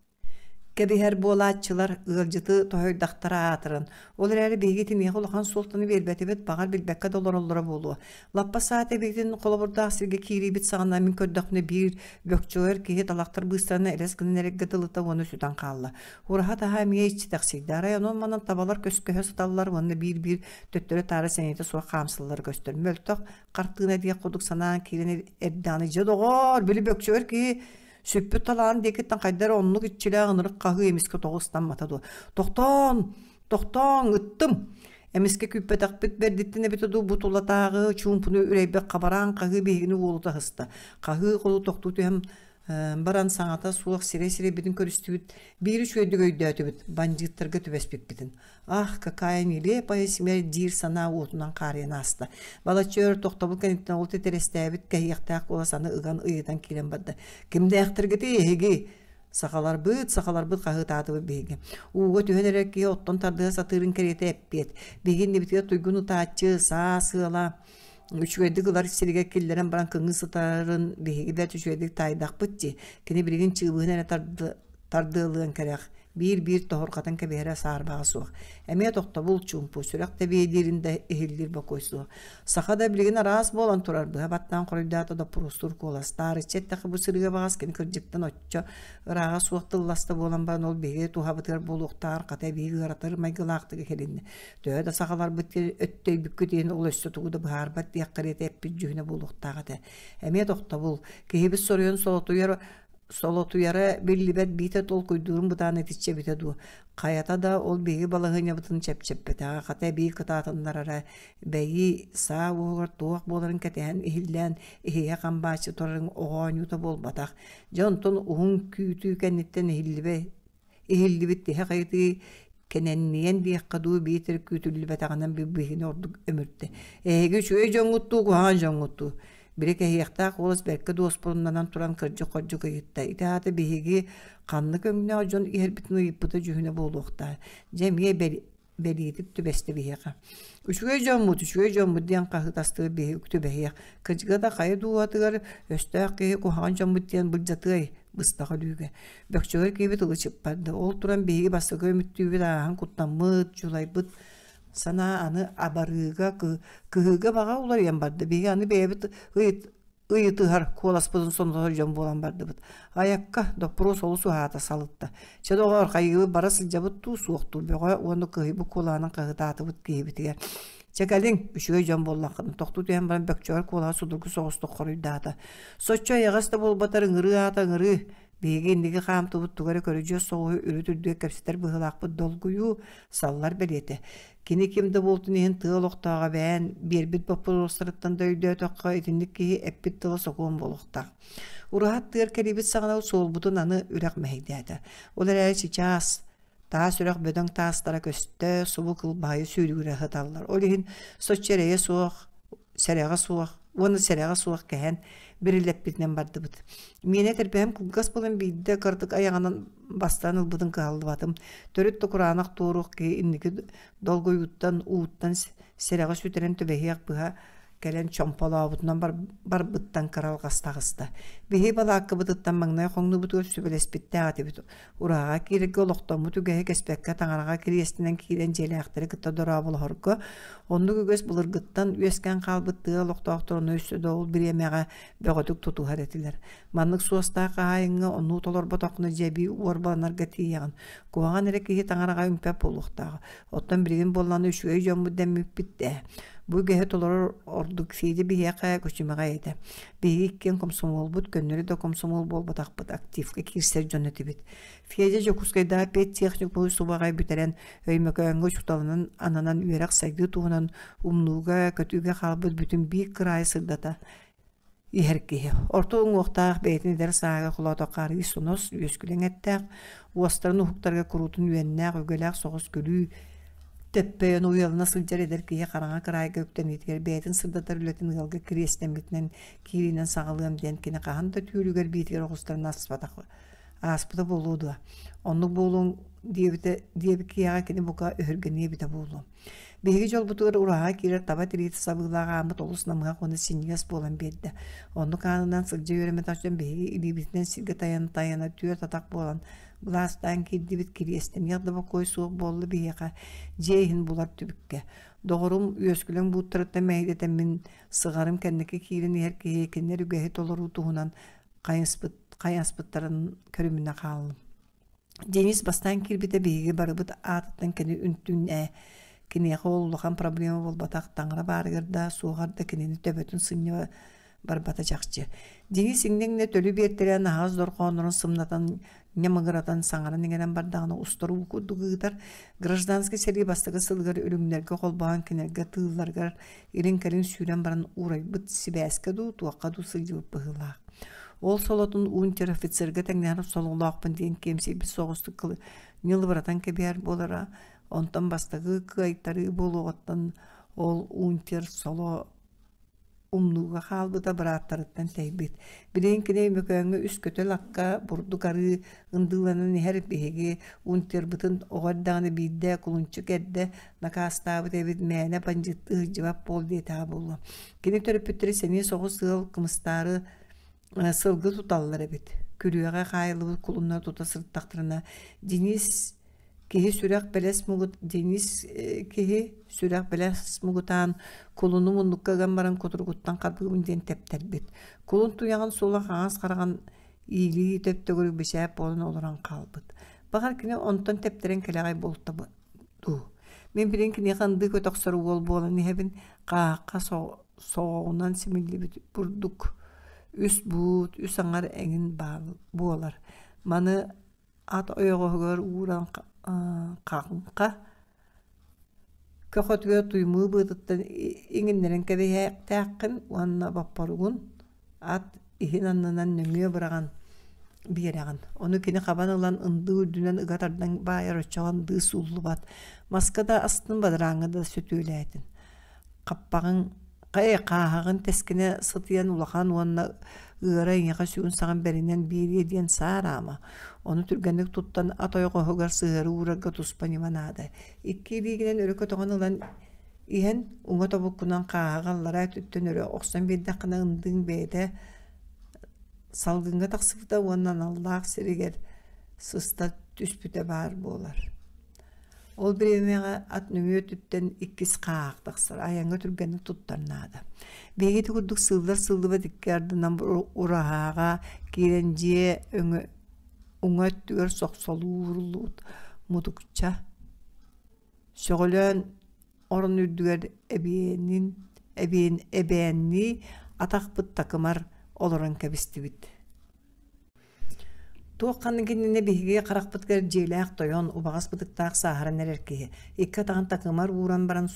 Кэбиһэр буолааччылар ыалдьыты тоһуйдахтара аатыран, ол эрээри биһиги итиниэхэ улахан суолтаны биэрбэтибит, баҕар билбэккэ да олороллоро буолуо. Лаппа саат эбиитин холобурдаах сиргэ киириибит саҕана мин көрдөхпүнэ биир бөкчөөр киһи талахтар быыстарынан элэс гынан эрэргэ дылыта уонна сүтэн хаалла. Ураһа таһа эмиэ иччитэхсийдэ. Арай онон-манан табалар көскөһө сыталлар уонна биир-биир төттөрү-таары сэниэтэ суох хаамсаллара көстөр. Мөлтөх хартыына диэх курдук санаан киирэн эрдэҕинэ, дьэ доҕоор, били бөкчөөр киһи Сүппүт талаан диэкиттэн хайда эрэ оннук иччилээх ынырык хаһыы эмискэ тоҕо ыстаммата дуо? Тохтоон! Тохтооҥ! Ыттым! Эмискэ күүппэтэхпит бэрдиттэн эбитэ дуу бу тулатааҕы чуумпуну үрэйбэх хабараан хаһыы биһигини уолута сыста. Хаһыы холу тохтуу түһэн баран саҥата суох сирэй-сирэйбитин көрүстүбүт, биир үчүгэйдик өйдөөтүбүт, бандьыыттарга түбэспиппитин. Ах, какая нелепая смерть диир санаа уотунан хаарыйан ааста. Балачча өр тохтобул кэнниттэн ол титирэстээбит кэһиэхтээх куолас аны ыган ыйытан киирэн барда. Кимдээхтэргитий эһиги? Сахаларбыт, сахаларбыт хаһыытаатыбыт биһиги. Ууга түһэн эрэр киһи оттон тардыһа сатыырын кэриэтэ эппиэт. Биһиги иннибитигэр туйгун ытааччы, саа сыала үчүгэйдик ылар сиригэр киллэрэн баран кыҥыы сытарын биһиги бэрт үчүгэйдик таайдахпыт дии. Кини билигин чыыбыһын эрэ тардыалыан кэрэх. Биир-биир тоһурҕатан кэбиһэрэ саарбаҕа суох. Эмиэ тохтобул чуумпу, сүрэх тэбиэлиирин да иһиллиир бокуой суох. Саха да билигин араас буолан турар, быһа баттаан хоруйдаата доппуруостуур куолас. Таарыччы эттэххэ бу сырыыга баҕас кини кырдьыктан оччо ырааҕа суох тылласта буолан баран ол биһиги туһабытыгар буолуохтааҕар хата эбии ыаратар майгылаахтык иһилиннэ. Төһө да сахаларбыт өттөйбүккүт иһин ол өссө тугу да быһаарбат диэх кэриэтэ эппит дьүһүнэ буолуохтаах этэ. Эмиэ тохтобул, киһибит соруйан солотуйар Солотуйара биллибэт биитэ толкуйдуурун бытаан итиччэ эбитэ дуу, хайата да ол биһиги балаһыанньабытын чэпчэппэтэҕэ, хата эбии кытаатыннарара, бэйи, саа уоһугар туох буоларын кэтэһэн иһиллээн иһийэ хамбааччы турарыҥ оҕо оонньуута буолбатах. Дьэ онтон уһун күүтүү кэнниттэн иһиллибэ Иһиллибит тиһэх ыйытыы кэнэнниэн диэххэ дуу биитэр күүтүллүбэтэҕинэн биһигини ордук өмүртэ. Эһиги үчүгэй дьоҥҥут дуу, куһаҕан дьоҥҥут дуу? Били кэһиэхтээх уолас бэркэ дуоспуруннанан туран кырдьык-хордьук ыйытта. Ити аата биһиги ханнык өҥнөөх дьон иһэрбитин ыйыппыта дьүһүнэ буолуохтаах. Дьэ эмиэ бэлиэтик түбэстэ биһиэхэ. Үчүгэй дьоммут, үчүгэй дьоммут диэн хаһыытастыыр биһиги түбэһиэх. Кырдьыга да хайа дууһатыгар өстөөх киһи куһаҕан дьоммут диэн былдьатыай быстах өлүүгэ. Бөкчөгөр киһибит ылы чыппарды. Ол туран биһиги бастакы өмүттүүбүт ааһан куттаммыт, дьулайбыт санаа аны абарыыга, кыһыыга баҕа уларыйан барда. Биһиги аны бэйэбит ыйыт ыйытыһар куоласпытын сонотор дьон буолан бардыбыт. Айакка, доппуруос олус уһаата салытта. Чэ доҕоор, хайыыбыт бара сылдьабыт дуу, суох дуу бөҕө уонна кыһыйбыт куолаһынан хаһытаатыбыт киһибитигэр. Чэ кэлиҥ, үчүгэй дьон буоллаххытына, тохтуу түһэн баран бөкчөҕөр куолаһа судургу соҕустук хоруйдаата. Соччо эйэҕэс да буолбатар ыҥырыы аата ыҥырыы. Биһиги инники хаамтыбыт тугу эрэ көрүдьүөс соҕуһу үрүт үрдүгэр кэпсэтэр быһыылаахпыт долгуйуу, саллар бэлиэтэ. Кини ким да буолтун иһин тыа олохтооҕо эбээн, биэрбит боппуруостарыттан да өйдөөтөххө, итинник киһи эппит тыла сокуон буолуохтаах. Ураһат тыар кэлиибит саҕана суолбутун аны үрэх мэһэйдээтэ. Ол эрээри чычаас, таас үрэх бөдөҥ таастара көстө, субу кылбаһайы сүүрүгүрэ сыталлар. Ол иһин соччо эрэйэ суох, сэрэҕэ суох уонна сэрэҕэ суох кэһэн бирилэппитинэн бардыбыт. Миэнэ тэрбэһим кылгас буолан биирдэ кыратык айаҕынан бастаан ылбытын кыһаллыбатым. Төрүт да кураанах туоруох киһи инники долгуйууттан, ууттан сэрэҕи сүтэрэн түбэһиэх быһа кэлэн чомполообутунан барбыттан кыра алҕас таҕыста. Биһи балааккабытыттан маҥнай хоҥнубутугар сүбэлэспиттээх этибит. Ураһаҕа киирэргэ олохтоммут үгэһи кэспэккэ таҥараҕа кириэстинэн киирэн дьиэлээхтэри кытта дорооболоһорго, оннук үгэс былыргыттан үөскээн хаалбыт тыа олохтоохторо ону өссө да ол бириэмэҕэ бөҕөтүк тутуһар этилэр. Маннык суостаах хаһаайыҥҥа оннук толорботоххуна дьэ эбии уорбаланарга тиийэҕин. Куһаҕан эрэ киһи таҥараҕа үҥпэт буолуохтааҕа. Оттон билигин буоллаҕына үчүгэй дьоммут дэммиппит ээ. Бу үгэһи толорор ордук Федя биһиэхэ күчүмэҕэй этэ. Биһиги иккиэн комсомолбут, көннөрү да комсомол буолбатахпыт, активка киирсэр дьон этибит. Федя Дьокуускайдааҕы педтехникуму субаҕай бүтэрэн, Өймөкөөҥҥө учууталынан ананан үөрэх-сайдыы туһунан умнууга, көтүүгэ хаалбыт бүтүн биир кыраайы сырдата иһэр киһи. Орто уҥуохтаах, бэйэтин эдэр сааһыгар холоотоххо арыый сонос, үөскүлэҥ эттээх, уостарын уһуктарыгар куруутун үөннээх, үгэлээх соҕус күлүү Тэппэйэн уйалана сылдьар эдэр киһи хараҥа кыраайга үктэниитигэр бэйэтин сырдатар үлэтин ыалга кириэстэммитинэн киириинэн саҕалыам диэн кини хаһан да түүлүгэр биитигэр оҕустаран ааспатах ааспыта буолуо дуо? Оннук буолуоҥ диэбитэ диэбит киһиэхэ кини бука өһүргэниэ эбитэ буолуо. Биһиги дьолбутугар ураһаҕа киирэр таба тириитэ сабыылаах ааммыт олус намыһах уонна синньигэс буолан биэрдэ. Оннук аанынан сылдьа үөрэммэтэх дьон биһиги илиибитинэн сиргэ тайана-тайана түөрт атах буолан былаастаан киирдибит, кириэстэниэх да бокуой суох буолла биһиэхэ, дьиэ иһин булар түбүккэ. Доҕорум үөскүлэҥ бууттарыттан мэһэйдэтэммин сыҕарым кэнники киирэн иһэр киһи кинилэр үгэһи толоруу туһунан хайыспыт, хайаспыттарын көрүмүнэ хааллым. Денис бастаан киирбитэ биһиги барыбыт аатыттан кини үнтүн ээ. Киниэхэ ол улахан проблема буолбатах, таҥара баарыгар да, суоҕар да кинини төбөтүн сынньа барбата чахчы. Денис иҥнэ-иҥнэ төлү биэртэлээн аһаҕас дорҕооннорун сымнатан, ньамыгыратан саҥаран-иҥэрэн бардаҕына устар уу курдук ыытар. Гражданскай сэрии бастакы сылыгар үрүҥнэргэ холбоон кинилэргэ тыылларыгар илин-кэлин сүүрэн баран уурайбыт сибээскэ дуу, туохха дуу сылдьыбыт быһыылаах. Ол солотун унтер-офицерга тэҥнэһэр сололоохпун диэн киэмсийбит соҕустук ньылыбыратан кэбиһэр буолара. Онтон бастакы кыайтарыы буолуоҕуттан ол унтер соло умнууга хаалбыта бырааттарыттан тэйбит. Билигин кини Өймөкөөҥҥө үс көтөл акка бурдук арыы ындыыланан иһэр биһиги унтербытын оҕо эрдэҕинэ биирдэ кулунчук эрдэ накаастаабыт эбит мээнэ бандьыыттыы сылдьыбат буол диэтэҕэ буолуо. Кини төрөппүттэри сэниэ соҕус ыал кымыстаары сылгы туталлар эбит. Күрүөҕэ хаайыллыбыт кулуннар тута сырыттахтарына Денис киһи сүрэх бэлэс мугут Денис киһи сүрэх бэлэс мугутаан кулуну муннукка ыган баран кутуругуттан харбыыбын диэн тэптэрбит. Кулун туйаҕын суола хаҥас хараҕын иилии төп-төгүрүк бишээп буолан олорон хаалбыт. Баҕар кини онтон тэптэрэн кэлэҕэй буолта дуу. Мин билигин киниэхэ ындыы көтөхсөр уол буолан иһэбин, хааһахха соҕоҕунан симиллибит бурдук үс буут, үс аҥар эҥин буолар. Маны ат ойоҕоһугар ууран хаҥха көхөтүгэр туймуу быатыттан иҥиннэрэн кэбиһиэхтээххин уонна боппоругун ат иһин аннынан нөҥүө быраҕан биэрэҕин. Ону кини хабан ылан ындыы үрдүнэн ыга тардан баайар оччоҕо ындыы сууллубат. Маска да астын бадарааҥҥа да сөтүөлээтин. Хаппаҕыҥ хааһаҕын тэскинэ сытыйан улахан уонна ыара эйиэхэ сүгүн саҕан бэринэн биэриэ диэн саараама. Ону түргэнник туттан ат ойоҕоһугар сыһыары уурарга туспа ньыма наада. Икки илиигинэн өрө көтөҕөн ылан иһэн уҥа тобуккунан хааһаҕы аллараа өттүттэн өрө охсон биэрдэххинэ ындыыҥ бэйэтэ салгыҥҥа тахсыбыта уонна аналлаах сиригэр сыста түспүтэ баар буолар. Ол бириэмэҕэ ат нөҥүө өттүттэн иккис хааһах тахсар, айаҥҥа түргэнник туттар наада. Биһиги ити курдук сыыллар сыллыбат икки ардынан ураһаҕа киирэн дьиэ өҥө уҥа өттүгэр сохсолуу ууруллубут мутукча сөҕөлөөн орон үрдүгэр эбиэнин эбиэн эбээннии атахпыт такымар олорон кэбистибит. Туох ханнык иннинэ биһиги харахпытыгар дьиэлээх тойон, убаҕас бытыктаах сааһыран эрэр киһи, икки атаҕын такымар ууран баран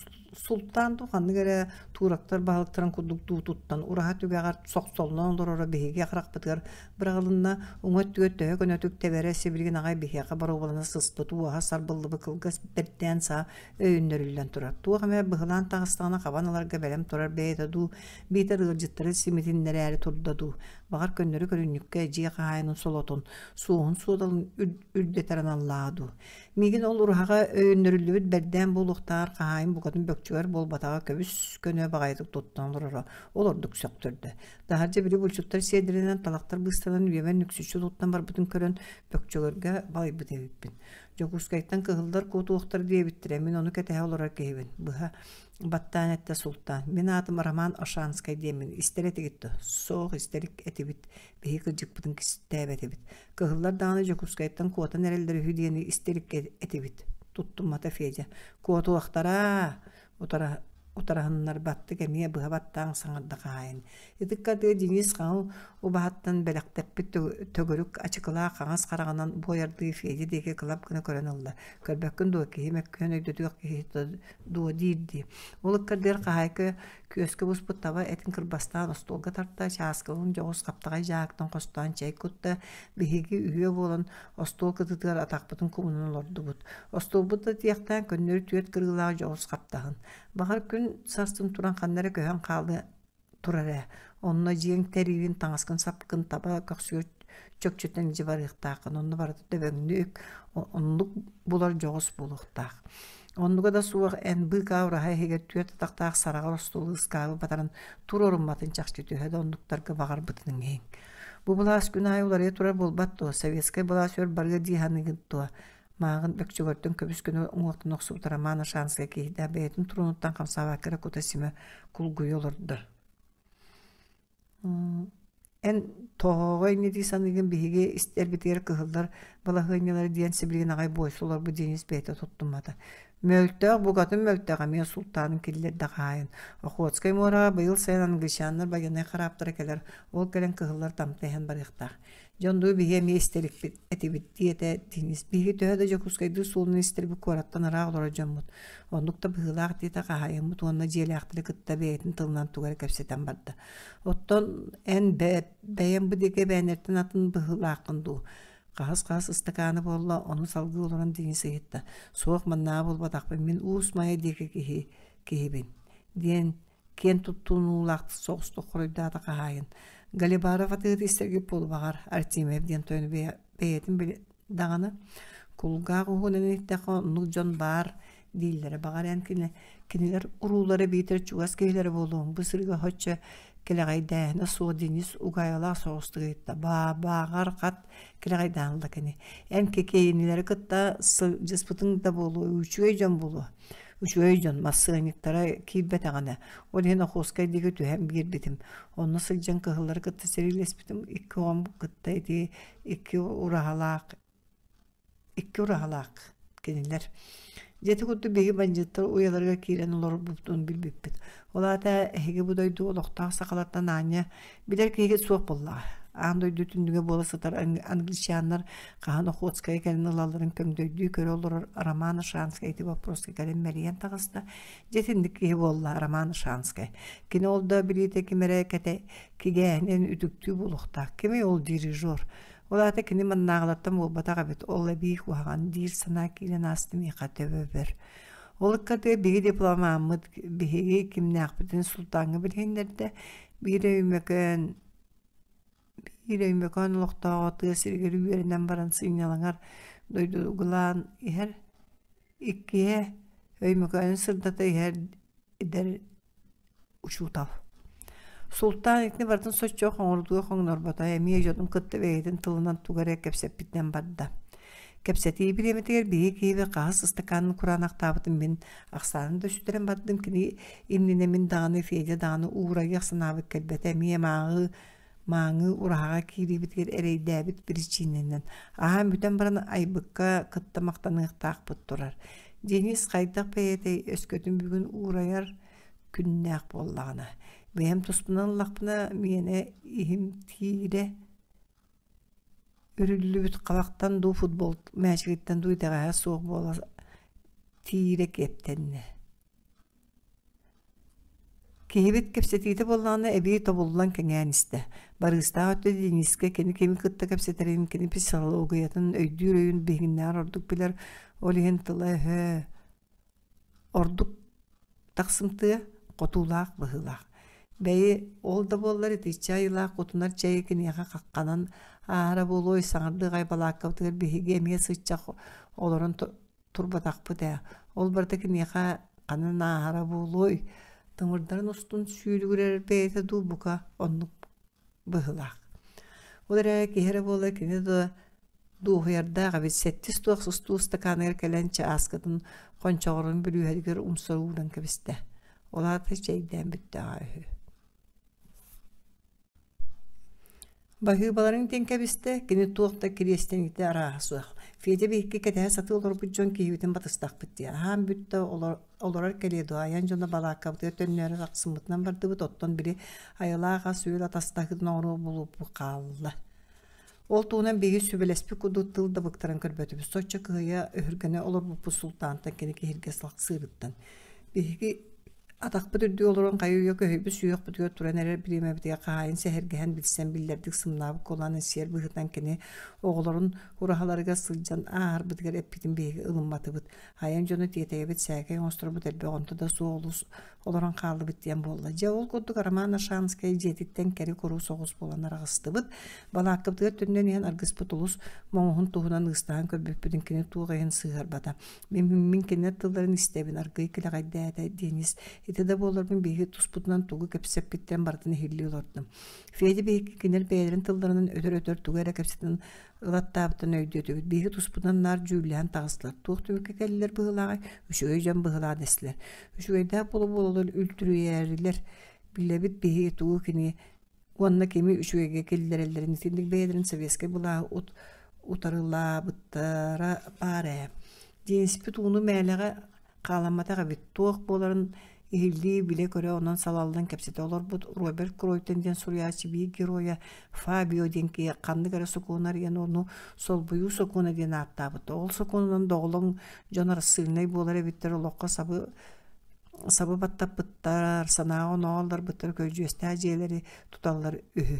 султаан дуу ханнык эрэ туурактар баһылыктарын курдук дуу туттан ураһа түгэҕэр сохсоллон олороро биһиги харахпытыгар быраҕылынна, уҥа өттүгэр төһө көнөтүк тэбэрэ сибилигин аҕай биһиэхэ боруобалана сыспыт уоһа сарбыллыбыт кылгас бэрдээн саа өйөннөрүллэн турар. Туох эмэ быһылаан таҕыстаҕына хабан ыларга бэлэм турар бэйэтэ дуу, биитэр ыалдьыттары симитиннэрээри турда дуу, Баҕар көннөрү көрүнньүккэ дьиэ хаһаайынын солотун, суоһун-суодалын үрдэтэр аналлааҕа дуу. Миигин ол ураһаҕа өйөннөрүллүбүт бэрдээн буолуохтааҕар хаһаайын букатын бөкчүгэр буолбатаҕа көбүс-көнө баҕайытык туттан олороро ол ордук сөхтөрдө. Таһырдьа били булчуттар сиэрдэринэн талахтар быыстарынан үөмэн нүксүччү туттан барбытын көрөн бөкчөгөргө балыйбыт эбиппин. Дьокуускайтан кыһыллар куотуохтар диэбиттэрэ, мин ону кэтэһэ олорор киһибин. Быһа Баттаан эттэ Султан. Мин аатым Роман Ошанскай диэммин. Истэр этигит дуо? Суох, истэр этибит. Биһи кырдьыкпытын кистээбэтибит. Кыһыллар даҕаны Дьокуускайтан куотан эрэллэр үһү диэни истэр этибит. Туттуммата Федя. Куотуохтара! Утара утараһыннарбаттык эмиэ быһа баттаан саҥарда хаһаайын. Ытыкка Денис хаҥыл убаһаттан бэлэхтэппит төгүрүк ачыкылаах хаҥас хараҕынан буойардыы Федя диэки кылап гына көрөн ылла. Көрбөккүн дуо, киһи мөккүһэн өйдөтүөх киһи дуо диирдии. Ол ыккардыгар хаһаайка күөскэ буспут таба этин кырбастаан остуолга тарта, чааскылын дьоҕус хаптаҕай дьааһыктан хостоон чэй кутта, биһиги үһүө буолан остуол кытытыгар атахпытын кумунан олордубут. Остуолбут да тиэхтээн көннөрү түөрт кырыылаах дьоҕус хаптаһын. Баҕар күн сарсын туран ханна эрэ көһөн хаалыа турар ээ. Онно дьиэҥ тэриирин, таҥаскын-сапкын таба көхсүгэр Чөкчөтөн илдьэ барыахтааххын, онно барыта дөбөҥнүк, оннук булар дьоҕус буолуохтаах. Оннуга да суох эн быыкаа ураһа иһигэр түөрт атахтаах сараҕар остуолу ыскаабы батаран туруорумматын чахчы төһө да оннуктарга баҕарбытын иһин. Бу былаас күн аайы уларыйа турар буолбат дуо? Советскай былаас өр барыа дии саныыгын дуо? Мааҕын бөкчөгөртөн көбүс гына уҥуохтан охсубут Роман Ашанскай киһитэ бэйэтин туруонуттан хамсаабакка эрэ кута-симэ кулгуйа олордо. Эн тоҕоҕо инньэ дии саныыгын биһиги истэрбитигэр кыһыллар балаһыанньалара диэн сибилигин аҕай буойсу олорбут Денис бэйэтэ туттуммата. Мөлтөх, букатын мөлтөх эмиэ султаанын киллэрдэ хаайын. Охотскай муораҕа быйыл сайын англичаннар байыаннай хараптара кэлэр, ол кэлэн кыһыллар тамта иһэн барыахтаах. Дьон дуу биһи эмиэ истэрикпит этибит диэтэ Денис. Биһиги төһө да Дьокуускайдыы суолунан истэрбит куораттан ыраах олорор дьоммут. Оннук да быһыылаах диэтэ хаһаайыммыт уонна дьиэлээхтэри кытта бэйэтин тылынан тугу эрэ кэпсэтэн барда. Оттон эн бэйэм бу диэки эбээннэртэн атын быһыылааххын дуу? Хаһыс-хаһыс ыстакаана буолла, ону салгыы олорон Денис ыйытта. Суох маннааҕы буолбатахпын, мин Уус Майа диэки киһи киһибин диэн киэн туттунуулаах соҕустук хоруйдаата хаһаайын. Галибаров атыыһыт истэргэ буолбаҕар Артемьев диэн тойон бэйэтин даҕаны кулгаах уһунан иһиттэххэ оннук дьон баар дииллэрэ. Баҕар эн кинилэр уруулара биитэр чугас киһилэрэ буолуоҥ. Бу сырыыга соччо кэлэҕэйдээһинэ суох Денис угаайылаах соҕустук ыйытта. Бааҕар хат кэлэҕэйдээн ылла кини. Эн кикиэйинилэри кытта сылдьыспытыҥ да буолуо, үчүгэй дьон буолуо. Үчүгэй дьон массыанньыктара киирбэтэҕинэ, ол иһин Охуоскай диэки түһэн биэрбитим. Онно сылдьан кыһыллары кытта сэриилэспитим, икки оҕом кытта ити икки ураһалаах икки ураһалаах кинилэр. Дьэ ити курдук биһиги бандьыыттар уйаларыгар киирэн олорбуппутун билбиппит. Ол аата эһиги бу дойду олохтоох сахалартан аанньа билэр киһигит суох буоллаҕа. Аан дойду түннүгэ буола сытар англичаннар хаһан Охотскайы кэлин ылалларын көҥдөйдүү көрө олорор Роман Шанскай ити боппуруоска кэлин мэлийэн таҕыста. Дьэ итинник киһи буолла Роман Шанскай. Кини ол да билиитэ ким эрэ кэтэ кигээһинин үтүктүү буолуохтаах. Кимий ол дирижер? Ол аата кини маннааҕылартан буолбатах эбит, ол эбии куһаҕан диир санаа киирэн ааста миэхэ төбөбөр. Ол ыккардыгар биһиги дипломаммыт биһиги кимнээхпитин Султааҥҥа билиһиннэрдэ. Биир Өймөкөөн биир Өймөкөөн олохтооҕо тыа сиригэр үөрэнэн баран сынньалаҥар дойдугулаан иһэр. Иккиһэ Өймөкөөнү сырдата иһэр эдэр учуутал. Султаан итини барытын соччо хоҥордуга хоҥнорбото, эмиэ дьонун кытта бэйэтин тылынан тугу эрэ кэпсэппитинэн барда. Кэпсэтии бириэмэтигэр биһиги киһибит хаһыс ыстакаанын кураанахтаабытын мин ахсаанын да сүтэрэн бардым, кини иннинэ мин даҕаны Федя даҕаны уурайыах санаабыт кэлбэтэ, эмиэ мааҕы мааҥы ураһаҕа киириибитигэр эрэйдээбит биричиинэнэн аһаан бүтэн баран айбыкка кытта махтаныахтаахпыт турар. Денис хайдах бэйэтэй өскөтүн бүгүн уурайар күннээх буоллаҕына, бэйэм туспунан ыллахпына миэнэ иһим тиирэ үрүллүбүт хабахтан дуу футбол мээчигиттэн дуу итэҕэһэ суох буола тиирэ киэптэннэ. Киһибит кэпсэтиитэ буоллаҕына эбии тобуллан кэҥээн истэ. Барыыстаах өттө Денискэ кини кими кытта кэпсэтэрин, кини психологиятын өйдүүр өйүн биһигиннээҕэр ордук билэр, ол иһин тыла-өһө ордук тахсымтыа, хотуулаах быһыылаах. Бэйи, ол да буоллар итиччэ айылаах кутунар чэйи киниэхэ хахханан ааһара буолуой, саҥардыы аҕай балааккабытыгар биһиги эмиэ сыччах олорон турбатахпыт ээ. Ол барыта киниэхэ ханан ааһара буолуой, тымырдарын устун сүүрүгүрэр бэйэтэ дуу, бука оннук быһыылаах. Ол эрээри киһи эрэ буоллар кини да дуоһуйардаах эбит сэттис туох сустуу ыстакааныгар кэлэн чааскытын хончоҕорун бүлүүһэтигэр умса ууран кэбистэ. Ол аата чэйдээн бүттэҕэ үһү. Баһыыбаларын диэн кэбистэ, кини туох да кириэстэниитэ арааһа суох. Федя биһикки кэтэһэ сатыы олорбут дьон киһибитин батыстахпыт дии. Аһаан бүттэ, олорор кэлиэ дуо, айан дьоно балааккабытыгар төннөөрү тахсыммытынан бардыбыт, оттон били айылаах ас-үөл атастаһыытын оҥоруох буолуохпут хаалла. Ол туһунан биһиги сүбэлэспит курдук тыл да быктаран көрбөтүбүт. Соччо кыһыйа өһүргэнэ олорбуппут Султаантан кини киһиргэс лахсыырыттан. Биһиги Атахпыт үрдүгэр олорон хайы-үйэ көһүйбүт сүһүөхпүтүгэр туран эрэр бириэмэбитигэр хаһаайын сэһэргэһэн билсэн биллэрдик сымнаабыт куолаан сиэр быһыытынан кини оҕолорун ураһаларыгар сылдьан ааһарбытыгар эппитин биһиги ылымматыбыт. Айан дьоно тиэтэйэбит сээкэй оҥосторбут элбэх онто да суох олус олорон хааллыбыт диэн буолла. Дьэ ол курдук Роман Ашанскай дьиэтиттэн кэри-куру соҕус буолан араҕыстыбыт. Балааккабытыгар төннөн иһэн аргыспыт олус моҥоһун туһунан ыыстаһан көрбүппүтүн кини туох иһин сыыһарбата. Мин, мин кинилэр тылларын истэбин, аргыый килэҕэйдээтэ Денис. Ити да буолларбын биһиги туспутунан тугу кэпсэппиттэрин барытын иһиллии олордум. Федя биһиги кинилэр бэйэлэрин тылларынан өтөр-өтөр тугу эрэ кэпсэтэн ылаттаабытын өйдүөтүбүт. Биһиги туспутунан наар дьүүллэһэн таҕыстылар. Туох түмүккэ кэллилэр быһыылааҕай? Үчүгэй дьон быһыылаах дэстилэр. Үчүгэйдээх буола-буолалар үлтүрүйээрилэр. Билэбит биһиги тугу кини уонна кими үчүгэйгэ киллэрэллэрин итинник бэйэлэрин советскай былааһы ут утарылаабыттара баар ээ. Диэниспит ууну мээлэҕэ хааламматах эбит. Туох буоларын иһиллии, билэ-көрө онон салаллан кэпсэтэ олорбут Роберт Кройтон диэн суруйааччы биир геройа Фабио диэн киһи ханнык эрэ сокуону арыйан ону солбуйуу сокуона диэн ааттаабыт. Ол сокуонунан доҕолоҥ дьон арассыыльнай буолар эбиттэр олоххо сабы сабы баттаппыттар, санааҕа оноо ылларбыттар көрдьүөстээх дьиэлэри туталлар үһү.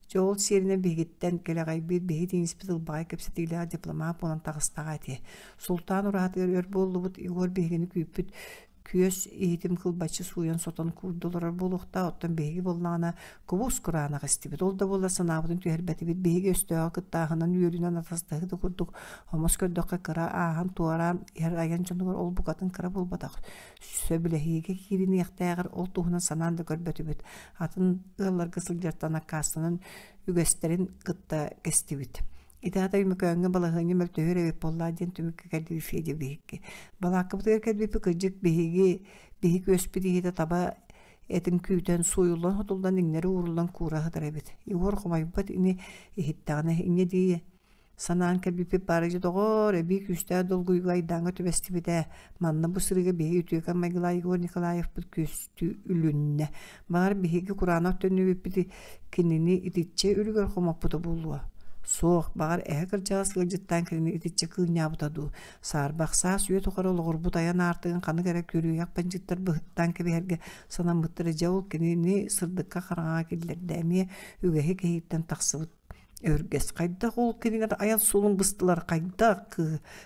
Дьэ ол сиэринэн биһигиттэн кэлэҕэйбит биһи тиниспит ылбаҕай кэпсэтиилээх дипломат буолан таҕыстаҕа ити. Султан ураһатыгар өр буоллубут, Егор биһигини күүппүт күөс иһитин кылбаччы сууйан сотон куурда олорор буолуохтаах, оттон биһиги буоллаҕына кубус кураанах истибит. Ол да буоллар санаабытын түһэрбэтибит. Биһиги өстөөҕү кыттааһынан үөрүүнэн атастаһыы да курдук омос көрдөххө кыра ааһан туораан иһэр айан дьонугар ол букатын кыра буолбатах. Сөбүлэһиигэ киириниэхтээҕэр ол туһунан санаан да көрбөтүбүт. Атын ыалларга сылдьартан аккаастанан үгэстэрин кытта кэстибит. Ити аата Өймөкөөҥҥө балаһыанньа мөлтөһүөр эбит буоллаа диэн түмүккэ кэллибит Федя биһикки. Балааккабытыгар кэлбиппит кырдьык биһиги биһик үөспүт иһитэ таба этин күүтэн сууйуллан-сотуллан иҥнэри ууруллан куура сытар эбит. Егор хомойбот ини иһиттэҕинэ инньэ дии санаан кэлбиппит баара дьэ доҕоор эбии күүстээх долгуйууга айдааҥҥа түбэстибит ээ манна бу сырыыга биһиги үтүөкэн майгылаах Егор Николаевпыт күөстүү үлүннэ баҕар биһиги кураанах төннүбүппүт кинини итиччэ үлүгэр хомоппута буолуо суох баҕар эһэ кырдьаҕас ыалдьыттаан кинини итиччэ кыынньаабыта дуу саарбах саас үйэ тухары олоҕурбут айан аартыгын ханнык эрэ күрүөйэх бандьыыттар быһыттаан кэбиһэргэ санаммыттара дьэ ол кинини сырдыкка хараҥаҕа киллэрдэ эмиэ үгэһи кэһииттэн тахсыбыт Өргөс хайдах ол кинилэр айан суолун быстылар хайдах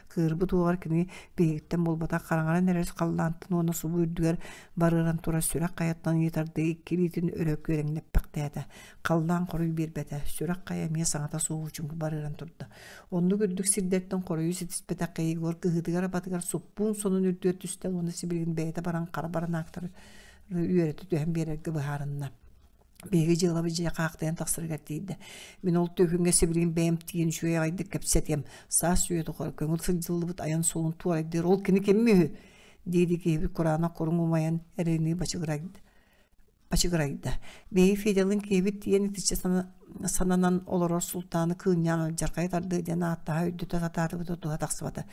кыырбыт уоҕар кини биһигиттэн буолбатах хараҥаран эрэр халлаантан уонна субу үрдүгэр барыаран турар сүрэх хайаттан ыйытардыы икки илиитин өрө күөрэҥнэппэхтээтэ. Халлаан хоруй биэрбэтэ, сүрэх хайа эмиэ саҥата суох учуҥку барыаран турда. Оннук үрдүк сирдэртэн хоруйу ситиспэтэххэ Егор кыһыытыгар-абатыгар суппуун сонун үрдүгэр түстэ уонна сибилигин бэйэтэ баран хара баранаактары үөрэтэ түһэн биэрэргэ быһаарынна. Биһиги дьыалабыт дьиэ хаахтыйан тахсарыгар тиийдэ. Мин ол түөкүҥҥэ сибилигин бэйэм тиийэн үчүгэй аҕайдык кэпсэтиэм. Саас үйэ тухары көҥүл сылдьыллыбыт айан суолун туорайдыыр ол кини ким үһү? дии-дии киһибит кураанах куруҥ умайан эрэнии бачыгырайда. Бачыгырайда. Биһиги Федялыын киһибит тиийэн итиччэ сананан олорор султааны кыынньаан алдьархайы тардыы диэн ааттаһа өйдөтө сатаатыбыт да туһа тахсыбата.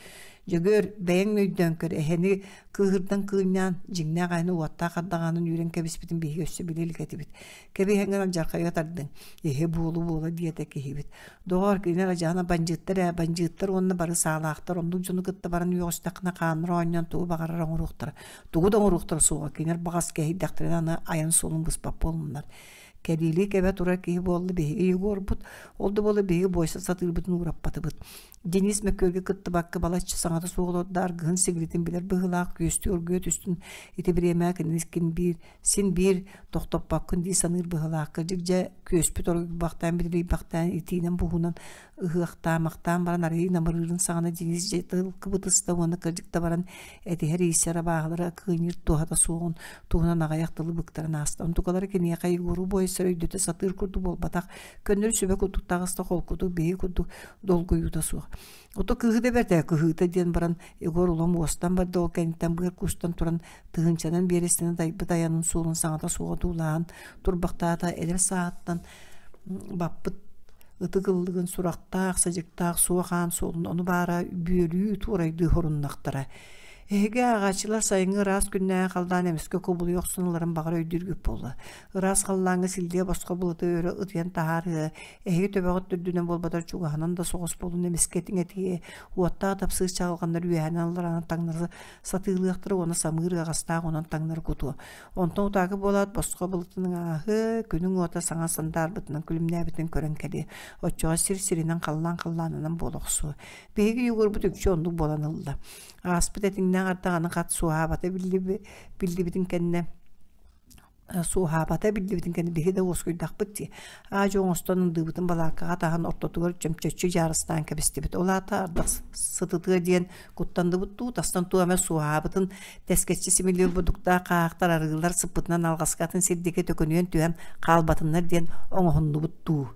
Дьөгүөр, бэйэҥ өйдөөн көр, эһэни Кыыһырдан кыынньаан, дьиҥнээх айаны уоттаах ардаҕаанын үүрэн кэбиспитин биһиги өссө билэ илик этибит. Кэбиһэҥҥин алдьархайга тардыҥ, иһи буолу-буола диэтэ киһибит. Доҕоор, кинилэр адьаһана бандьыыттар ээ, бандьыыттар уонна бары саалаахтар, оннук дьону кытта баран үөҕүстэххинэ хааннара оонньоон тугу баҕарар оҥоруохтара. Тугу да оҥоруохтара суоҕа, кинилэр баҕас кэһэйдэхтэринэ аны айан суолун быспат буоллуннар. Кэлиилии кэбэ турар киһи буолла биһиги Егорбут, ол да буоллар биһиги буойса сатыырбытын уураппатыбыт. Денис мөккүөргэ кыттыбакка балачча саҥата суох олордо аргыһын сигилитин билэр быһыылаах күөстүү оргуйа түстүн ити бириэмэҕэ кинини ким биир син биир тохтоппоккун дии саныыр быһыылаах кырдьык дьэ күөспүт оргуйбахтаан билирийбэхтээн итиинэн буһуунан ыһыахтаамахтаан баран арыый намырыырын саҕана Денис дьэ тыл кыбытыста уонна кырдьык да баран этиһэр ииссэр абааһылара кыынньыр туһата суоҕун туһунан аҕыйах тылы быктаран ааста онтукалара киниэхэ Егору буойсар өйдөтө сатыыр курдук буолбатах көннөрү сүбэ курдук таҕыста холкутук биһи курдук долгуйуута суох. Ото кыыһы да бэрт ээ, кыһыыта диэн баран Егор улам уостан барда ол кэнниттэн быар куустан туран тыһыынчанан биэрэстэни дайбыт айанын суолун саҥата суоҕа дуулаһан турбахтаата эдэр сааһыттан баппыт ытык ыллыгын сурахтаах, садьыктаах суох аан суолун ону баара бүөлүү туорайдыы хоруннахтара. Эһиги ааҕааччылар сайыҥҥы ыраас күннээҕи халлаан эмискэ кубулуйа охсон ыларын баҕар өйдүүргүт буолла. Ыраас халлааҥҥа силлиэ босхо былыты өрө ытыйан таһаарыа, эһиги төбөҕүт үрдүнэн буолбатар чугаһынан да соҕус буолун эмискэ этиҥэтиэ, уоттаах тапсыыр чаҕылҕаннар үөһэнэн аллараанан таҥнары сатыылыахтара уонна самыыр ыаҕастаах онон таҥнары кутуо. Онтон утаакы буолаат босхо былытын ааһыы, күнүҥ уота саҥа сандаарбытынан күлүмнээбитин көрөн кэлиэ. Оччоҕо сир сиринэн халлаан халлаанынан буола охсуо. Биһиги Егорбут үкчү оннук буолан ылла. Ааспыт этиҥнээх ардах аны хат суоһаабата биллибитин кэннэ суоһаабата биллибитин кэннэ биһи да уоскуйдахпыт дии. Аа-дьуо оҥостон ындыыбытын балааккаҕа таһан ортотугар чөмчөччү дьаарыстаан кэбистибит. Ол аата ардах сытытыа диэн куттанныбыт дуу, тастан туох эмэ суоһаабытын тэскэччи симилиир бурдуктаах хаахтар арыылар сыппытынан алҕаска атын сирдиги төкүнүйэн түһэн хаалбатыннар диэн оҥоһуннубут дуу.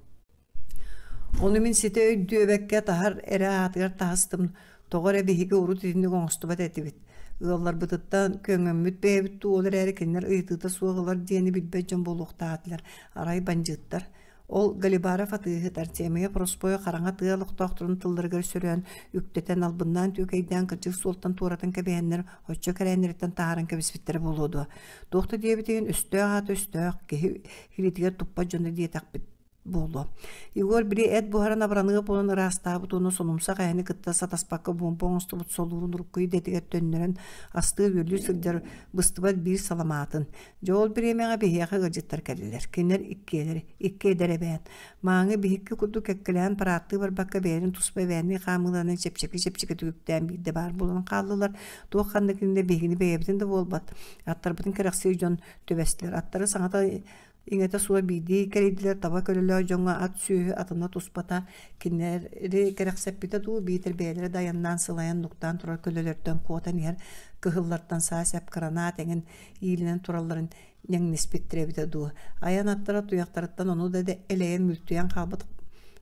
Ону мин ситэ өйдүөбэккэ таһар эрэ аатыгар таһыстым, тоҕо эрэ биһиги урут итинник оҥостубат этибит. Ыалларбытыттан көҥөммүт бэйэбит дуу, ол эрээри кинилэр ыйытыыта суох ылар диэни билбэт дьон буолуохтаах этилэр, арай бандьыыттар. Ол Галибаров атыыһыт Артемия Проспойа хараҥа тыа олохтоохторун тылларыгар сөрөөн, үктэтэн, албыннаан түөкэйдээн кырдьык суолтан туоратан кэбиһэннэр оччо кэрээннэриттэн таһааран кэбиспиттэрэ буолуо дуо? Туох да диэбитигин өстөөх аата өстөөх, киһи илиитигэр туппат дьоно диэтэхпит буолуо. Егор били эт буһаран абыраныа буолан ыраастаабыт уонна сонумсах эһэни кытта сатаспакка буомба оҥостубут солуурун урукку идэтигэр төннөрөн астыы-үөллүү сылдьар быстыбат биир саламаатын. Дьэ ол бириэмэҕэ биһиэхэ ыалдьыттар кэллилэр. Кинилэр иккиэлэр, икки эдэр эбээн. Мааҥы биһикки курдук кэккэлэһэн парааттыы барбакка бэйэлэрин туспа эбээннии хаамыыларынан чэпчэки-чэпчэки түгүктээн биирдэ баар буолан хааллылар. Туох ханнык иннинэ биһигини бэйэбитин да буолбат, аттарбытын кэрэхсиир дьон түбэстилэр. Аттары саҥата Иҥэтэ суох биирдии кэрийдилэр таба көлөлөөх дьоҥҥо ат сүөһү атына туспата, кинилэри кэрэхсэппитэ дуу, биитэр бэйэлэрэ да айаннаан сылайан нуктаан турар көлөлөртөн куотан иһэр кыһыллартан саа-сэп кыранаат эҥин иилинэн туралларын ньэҥниспиттэрэ эбитэ дуу. Айан аттара туйахтарыттан ону да элэйэн мүлтүйэн хаалбыт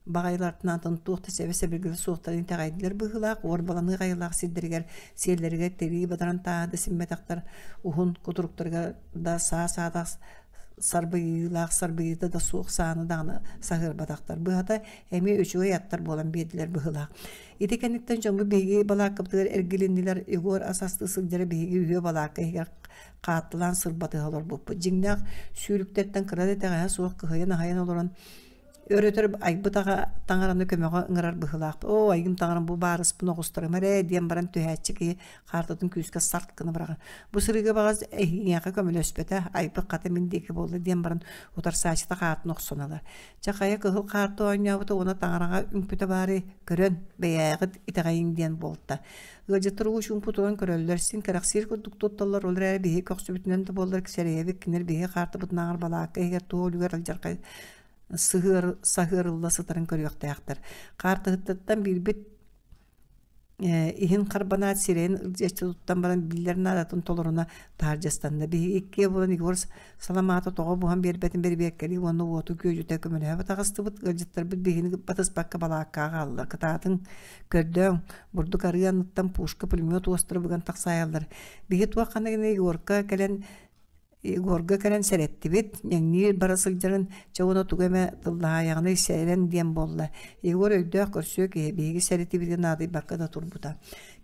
баҕайылартан атын туох да сэбэ-сэбиргэлэ суохтарын итэҕэйдилэр быһыылаах, уорбаланыах айылаах сирдэригэр сиэллэригэр тирии бадаран тааһы да симмэтэхтэр, уһун кутуруктарыгар да саа-саадах сарбыйыылаах сарбыйыыта да суох сааны даҕаны саһыарбатахтар. Быһата, эмиэ үчүгэй аттар буолан биэрдилэр быһыылаах. Ити кэнниттэн дьоммут биһиги балааккабытыгар эргилиннилэр. Егор ас астыы сылдьара биһиги үһүө балаакка иһигэр хааттылаан сырбатыһа олорбуппут. Дьиҥнээх сүүрүктэртэн кыра да итэҕэһэ суох кыһыйан-аһайан олорон Өр-өтөр айбыт аҕа таҥараны көмөҕө ыҥырар быһыылаах. «Оо, айым таҥарам бу баарыспын оҕустарыма эрэ» диэн баран түһээччи киһи хаартытын күүскэ сарт гына быраҕар. Бу сырыыга баҕас эһиэхэ көмөлөспөтө, айбыт хата мин диэки буолла диэн баран утарсааччыта хаартын охсон ылар. Чэ хайа кыһыл хаарты оонньообута уонна таҥараҕа үҥпүтэ баарый, көрөн, бэйээҕит итэҕэйиҥ диэн буолта. Ыалдьыттар уу чуумпу туран көрөллөр, син кэрэхсиир курдук тутталлар, ол эрээри биһиги көхсүбүтүнэн да буоллар сэрэйэбит, кинилэр биһиги хаартыбытынааҕар балаакка иһигэр туох үлүгэр алдьархай сыһыар, саһыарылла сытарын көрүөхтээхтэр. Хаартыһыттан биирбит иһин харбанаат сирэйин ылдьыаччы туттан баран биллэр наадатын толоруна таһырдьастанна. Биһиги иккиэ буолан Егор саламаата тоҕо буһан биэрбэтин бэрэбиэркэлии уонна уоту күөдьүтэ көмөлөһө таҕыстыбыт. Ыалдьыттарбыт биһигини батыспакка балааккаҕа хааллылар. Кытаатыҥ, көрдөөҥ, бурдук арыы анныттан пушка, пулемет уостара быган тахсаайаллар. Биһи туох ханна гына Егорка кэлэн Егорга кэлэн сэрэттибит, ньэҥниир бара сылдьарын, чэ уонна тугу эмэ тыллаһаайаҕына сэрэн диэн буолла. Егор өйдөөх көрсүө киһи, биһиги сэрэтибитин наадыйбакка да турбута.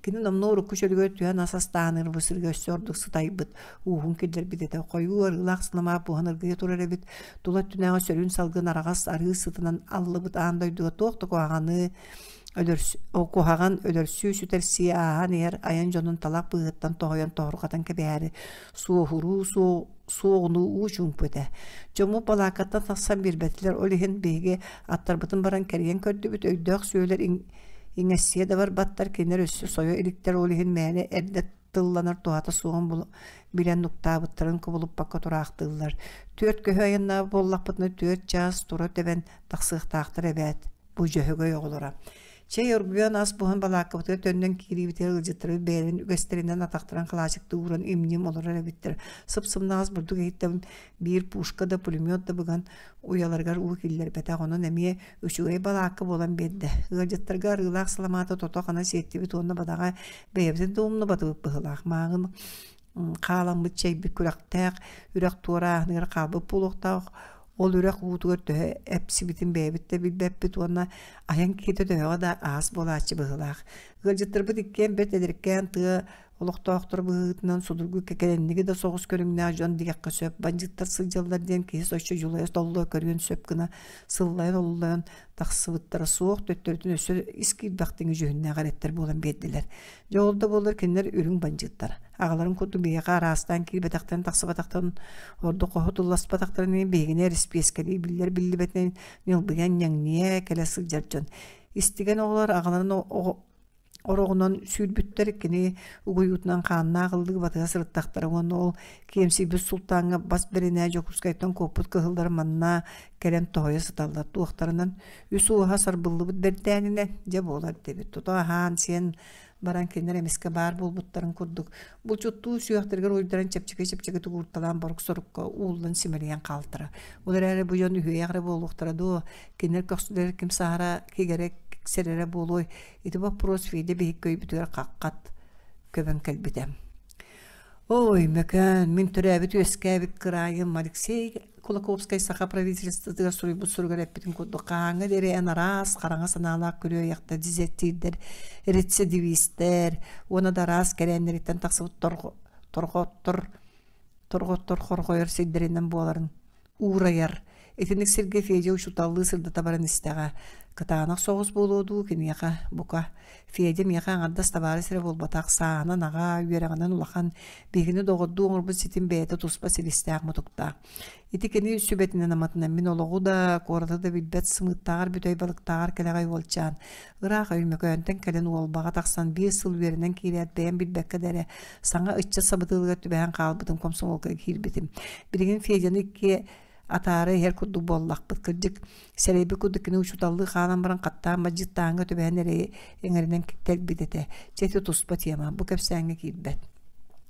Кини номнуо урукку чөлүгэр түһэн ас астаан бу сиргэ өссө ордук сытайбыт, ууһун киллэрбит этэ. Хойуу арыылаах сынамаа буһан ыргыйа турар эбит. Тула өттүнээҕи сөрүүн салгын араҕас арыы сытынан аллыбыт аан дойдуга туох да куһаҕаны куһаҕан өлөрсүү-сүтэрсии ааһан иһэр айан дьонун талах быыһыттан тоһуйан тоһурҕатан кэбиһээри суоһуруу суоҕунуу уу чуумпу этэ. Дьоммут балааккаттан тахсан биэрбэтилэр, ол иһин биһиги аттарбытын баран кэрийэн көрдүбүт, өйдөөх сүөлэр иҥэссийэ да барбаттар, кинилэр өссө сойо иликтэр, ол иһин мээнэ эрдэ тылланар туһата суоҕун билэн нуктаабыттарын кубулуппакка тураахтыыллар. Түөрт көһө айаннаабыт буоллахпытына түөрт чаас тура тэбэн тахсыахтаахтар эбээт бу дьөһөгөй оҕолоро. Чэй оргуйан ас буһан балааккабытыгар төннөн киириибитигэр ыалдьыттарбыт бэйэлэрин үгэстэринэн атахтарын халаачыктыы ууран им-ньим олорор эбиттэр. Сып-сымнаҕас бурдук иһиттэн биир пушка да пулемет да быган уйаларыгар уу киллэрбэтэх. Онон эмиэ үчүгэй балаакка буолан биэрдэ. Ыалдьыттарга арыылаах саламааты тото-хана сиэттибит уонна бадаҕа бэйэбитин да умнубатыбыт быһыылаах. Мааҕын хааламмыт чэйбит күрэхтээх үрэх туорааһыныгар хаалбыт буолуохтаах ол үрэх уутугар төһө эпсибитин бэйэбит да билбэппит уонна айан киһитэ төһөҕө да аас буолааччы быһыылаах. Ыалдьыттарбыт иккиэн бэрт эдэркээн тыа Олохтоохтор быһыытынан судургу кэкэрэнниги да соҕус көрүҥнээх дьон диэххэ сөп. Бандьыыттар сылдьаллар диэн киһи соччо дьулайа толло көрүөн сөп гына сыллайан-оллойон тахсыбыттара суох, төттөрүтүн өссө ис киирбэхтиҥи дьүһүннээх эрэттэр буолан биэрдилэр. Дьэ ол да буоллар кинилэр үрүҥ бандьыыттар. Аҕаларын курдук биһиэхэ араастаан киирбэтэхтэрин тахсыбатахтарын ордук хоһу тылласпатахтарын иһин биһигини эрэспиэскэлии биллэр биллибэтинэн ньылбыйан ньэҥниэ кэлэ сылдьар дьон. Истигэн оҕолор аҕаларын ороҕунан сүүрбүттэр, кини угуйуутунан хааннаах ыллыы батыһа сырыттахтара уонна ол киэмсийбит султааҥҥа бас бэринэ Дьокуускайтан куоппут кыһыллар манна кэлэн тоһуйа сыталлар. Туохтарынан үс уоһа сарбыллыбыт бэрдээнинэн дьэ буолар диэбит. Тута аһаан-сиэн баран кинилэр эмискэ баар буолбуттарын курдук булчуттуу сүөхтэригэр уйдаран чэпчэки-чэпчэки уурталаан борук-сорукка ууллан симэлийэн хаалтара. Ол эрээри бу дьон үһүөйэх эрэ буолуохтара дуо? Кинилэр көхсүлэрэ ким саһара, кигэрэ, киксэрэрэ буолуой? Ити боппуруос Федя биһикки өйбүтүгэр хаххат көбөн кэлбитэ. Ой, мөкөөн, мин төрөөбүт-үөскээбит кыраайым Алексей Кулаковскай саха правительствотыгар суруйбут суругар эппитин курдук хаһааҥҥа диэри эн араас хараҥа санаалаах күрүөйэхтэр, дезертирдэр, рецидивистэр уонна да араас кэрээннэриттэн тахсыбыт торҕоттор торҕоттор хорҕойор сирдэринэн буоларын уурайар. Итинник сиргэ Федя учууталлыы сырдата баран истэҕэ. Кытаанах соҕус буолуо дуу киниэхэ, бука. Федя миэхэ аҥардас табаарыс эрэ буолбатах, сааһынан аҕаа, үөрэҕинэн улахан, биһигини доҕордуу оҥорбут ситим бэйэтэ туспа силистээх-мутуктаах. Ити кини сүбэтинэн-аматынан мин олоҕу да, куораты да билбэт сымыыттааҕар бүтэй балыктааҕар кэлэҕэй уолчаан. Ыраах Өймөкөөнтөн кэлэн Уолбаҕа тахсан биир сыл үөрэнэн киирээт бэйэм билбэккэ да эрэ саҥа ыччат сабыдыалыгар түбэһэн хаалбытым комсомолга киирбитим. Билигин Федяны икки атаара иһэр курдук буоллахпыт. Кырдьык, сэрэйбит курдук кини учууталлыы хаалан баран хаттаан мадьыттааҥҥа түбэһэн эрэйи эҥэринэн тэлбит этэ. Чэ ити туспа тема, бу кэпсээҥҥэ киирбэт.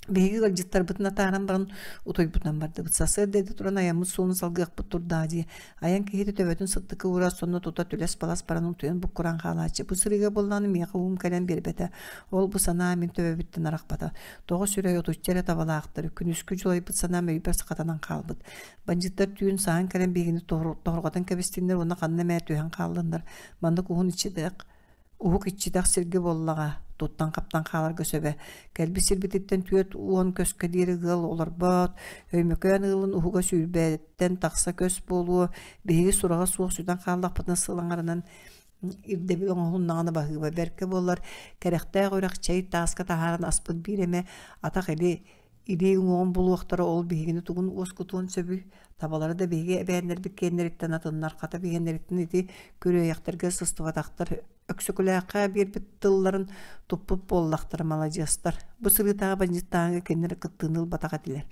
Биһиги ыалдьыттарбытын атааран баран утуйбутунан бардыбыт. Сарсыарда эрдэ туран айаммыт суолун салгыахпыт турдаа дии. Айан киһитэ төбөтүн сыттыкка уура сонно тута түлэс-балас баран утуйан буккураан хаалааччы. Бу сырыыга буоллаҕына миэхэ уум кэлэн биэрбэтэ. Ол бу санаа мин төбөбүттэн арахпата. Тоҕо сүрэй отучча эрэ табалаахтар. Күнүскү дьулайбыт санаам өйбөр хатанан хаалбыт. Бандьыыттар түүн саһан кэлэн биһигини тоһурҕатан кэбистиннэр уонна ханна эмэ түһэн хааллыннар. Маннык уһун иччитэх Уһук иччитэх сиргэ буоллаҕа, туттан-хаптан хааларга сөбө. Кэлбит сирбититтэн 40 көскө диэри ыал олорбот, Өймөкөөн ыалын уһуга сүүрбэттэн тахса көс буолуо, биһиги сураҕа суох сүтэн хааллахпытына сыл аҥарынан ирдэбил оҥоһулуннаҕына баһыыба. Бэркэ буоллар, Кэрэхтээх үрэх чэй тааска таһааран аспыт биир эмэ атах или илии уҥуоҕун булуохтара ол биһигини тугун уоскутуон сөбүй? Табалара да биһиги эбээннэрбит киэннэриттэн атыннар, хата биһиэннэриттэн ити күрүөйэхтэргэ сыстыбатахтар, Өксөкүлээххэ биэрбит тылларын туппут буоллахтара маладьыастар. Бу сырыытааҕы бандьыыттааһыҥҥа кинилэр кыттыыны ылбатах этилэр.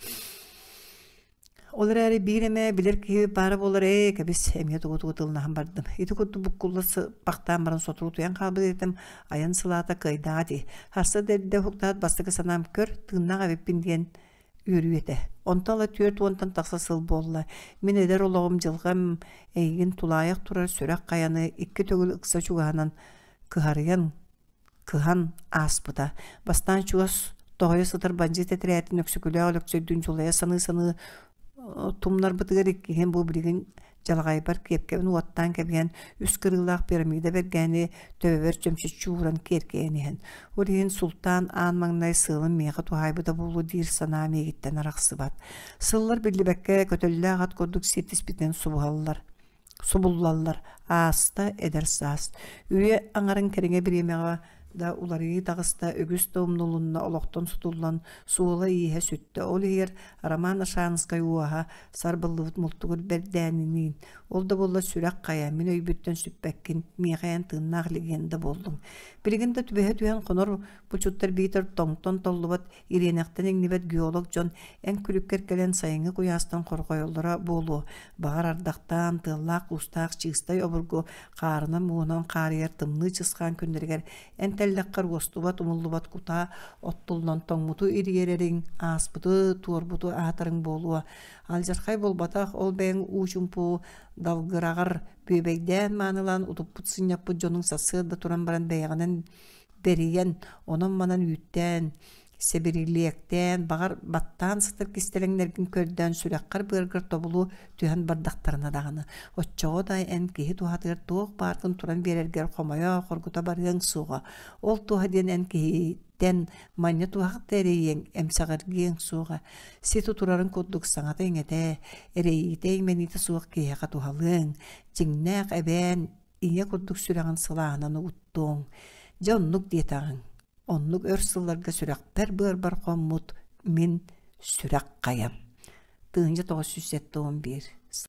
Ол эрээри биир эмэ билэр киһи баара буолар ээ, кэбис, эмиэ тугу-тугу тыллаһан бардым. Ити курдук буккулла сыппахтаан баран сотору утуйан хаалбыт этим, айан сылаата кыайдаҕа дии. Сарсыарда эрдэ уһуктаат бастакы санаам көр, тыыннаах эбиппин диэн үөрүү этэ. Онтон ыла 40-тан тахса сыл буолла. Мин эдэр олоҕум дьылҕам эйигин тулаайах турар сүрэх хайаны икки төгүл ыкса чугаһынан кыһарыйан кыһан ааспыта. Бастаан чугас тоһуйа сытар бандьыыт этэрээтин Өксөкүлээх Өлөксөйдүүн дьулайа саныы-саныы тумнарбытыгар иккиһин бу билигин дьалаҕайбар киэпкэбин уоттаан кэбиһэн үс кырыылаах пирамида бэргээни төбөбөр чөмчөччү ууран киэркэйэн иһэн ол иһин султаан аан маҥнай сыалын миэхэ туһаайбыта буолуо диир санаа миигиттэн арахсыбат. Сыллар биллибэккэ көтөллөөх ат курдук сиэттиспитинэн субуһаллар субуллаллар. Ааста эдэр саас. Үйэ аҥарын кэриҥэ бириэмэҕэ да уларыйыы таҕыста, үгүс да умнулунна, олохтон сутуллан, суола-ииһэ сүттэ. Ол иһигэр Роман Ашанскай уоһа сарбыллыбыт мултугур бэрдээниниин. Ол да буоллар сүрэх хайа, мин өйбүттэн сүппэккин, миэхэ эн тыыннаах легенда буоллуҥ. Билигин да түбэһэ түһэн хонор бучуттар биитэр тоҥтон толлубат Ириэнэхтэн иҥнибэт геолог дьон эн күлүккэр кэлэн сайыҥҥы куйаастан хорҕойоллоро буолуо, баҕар ардахтаан, тыаллаах-куустаах чыыстай обургу хаарынан-муунан хаарыйар тымныы чысхаан күннэригэр эн тэллэххэр уостубат умуллубат кутаа оттуллан тоҥмуту ириэрэриҥ, ааспыты, туорбуту аатарыҥ буолуо. Алдьархай буолбатах, ол бэйэҥ уу чумпу далгыраҕар бүөбэйдээн маанылаан утуппут-сынньаппыт дьонуҥ сарсыарда туран баран бэйэҕинэн бэрийэн, онон-манан үүттээн, Сэбирилиэктээн, баҕар, баттаан сытар кистэлэҥнэргин көрдөөн сүрэххэр-быаргар тобулу түһэн бардахтарына даҕаны, оччоҕо да эн киһи туһатыгар туох бааргын туран биэрэргэр хомойо, хоргута барыаҥ суоҕа. Ол туһа диэн эн киһиттэн манньа туһах да эрэйиэҥ, эмсэҕиргиэҥ суоҕа. Сити турарын курдук саҥата-иҥэтэ, эрэйиитэ-иҥмэниитэ суох киһиэхэ туһалыаҥ, дьиҥнээх эбээн ийэ курдук сүрэҕин сылааһынан угуттуоҥ. Дьэ оннук диэтэҕиҥ. Оннук өр сылларга сүрэхпэр-быарбар хоммут мин сүрэх хайам. 1971.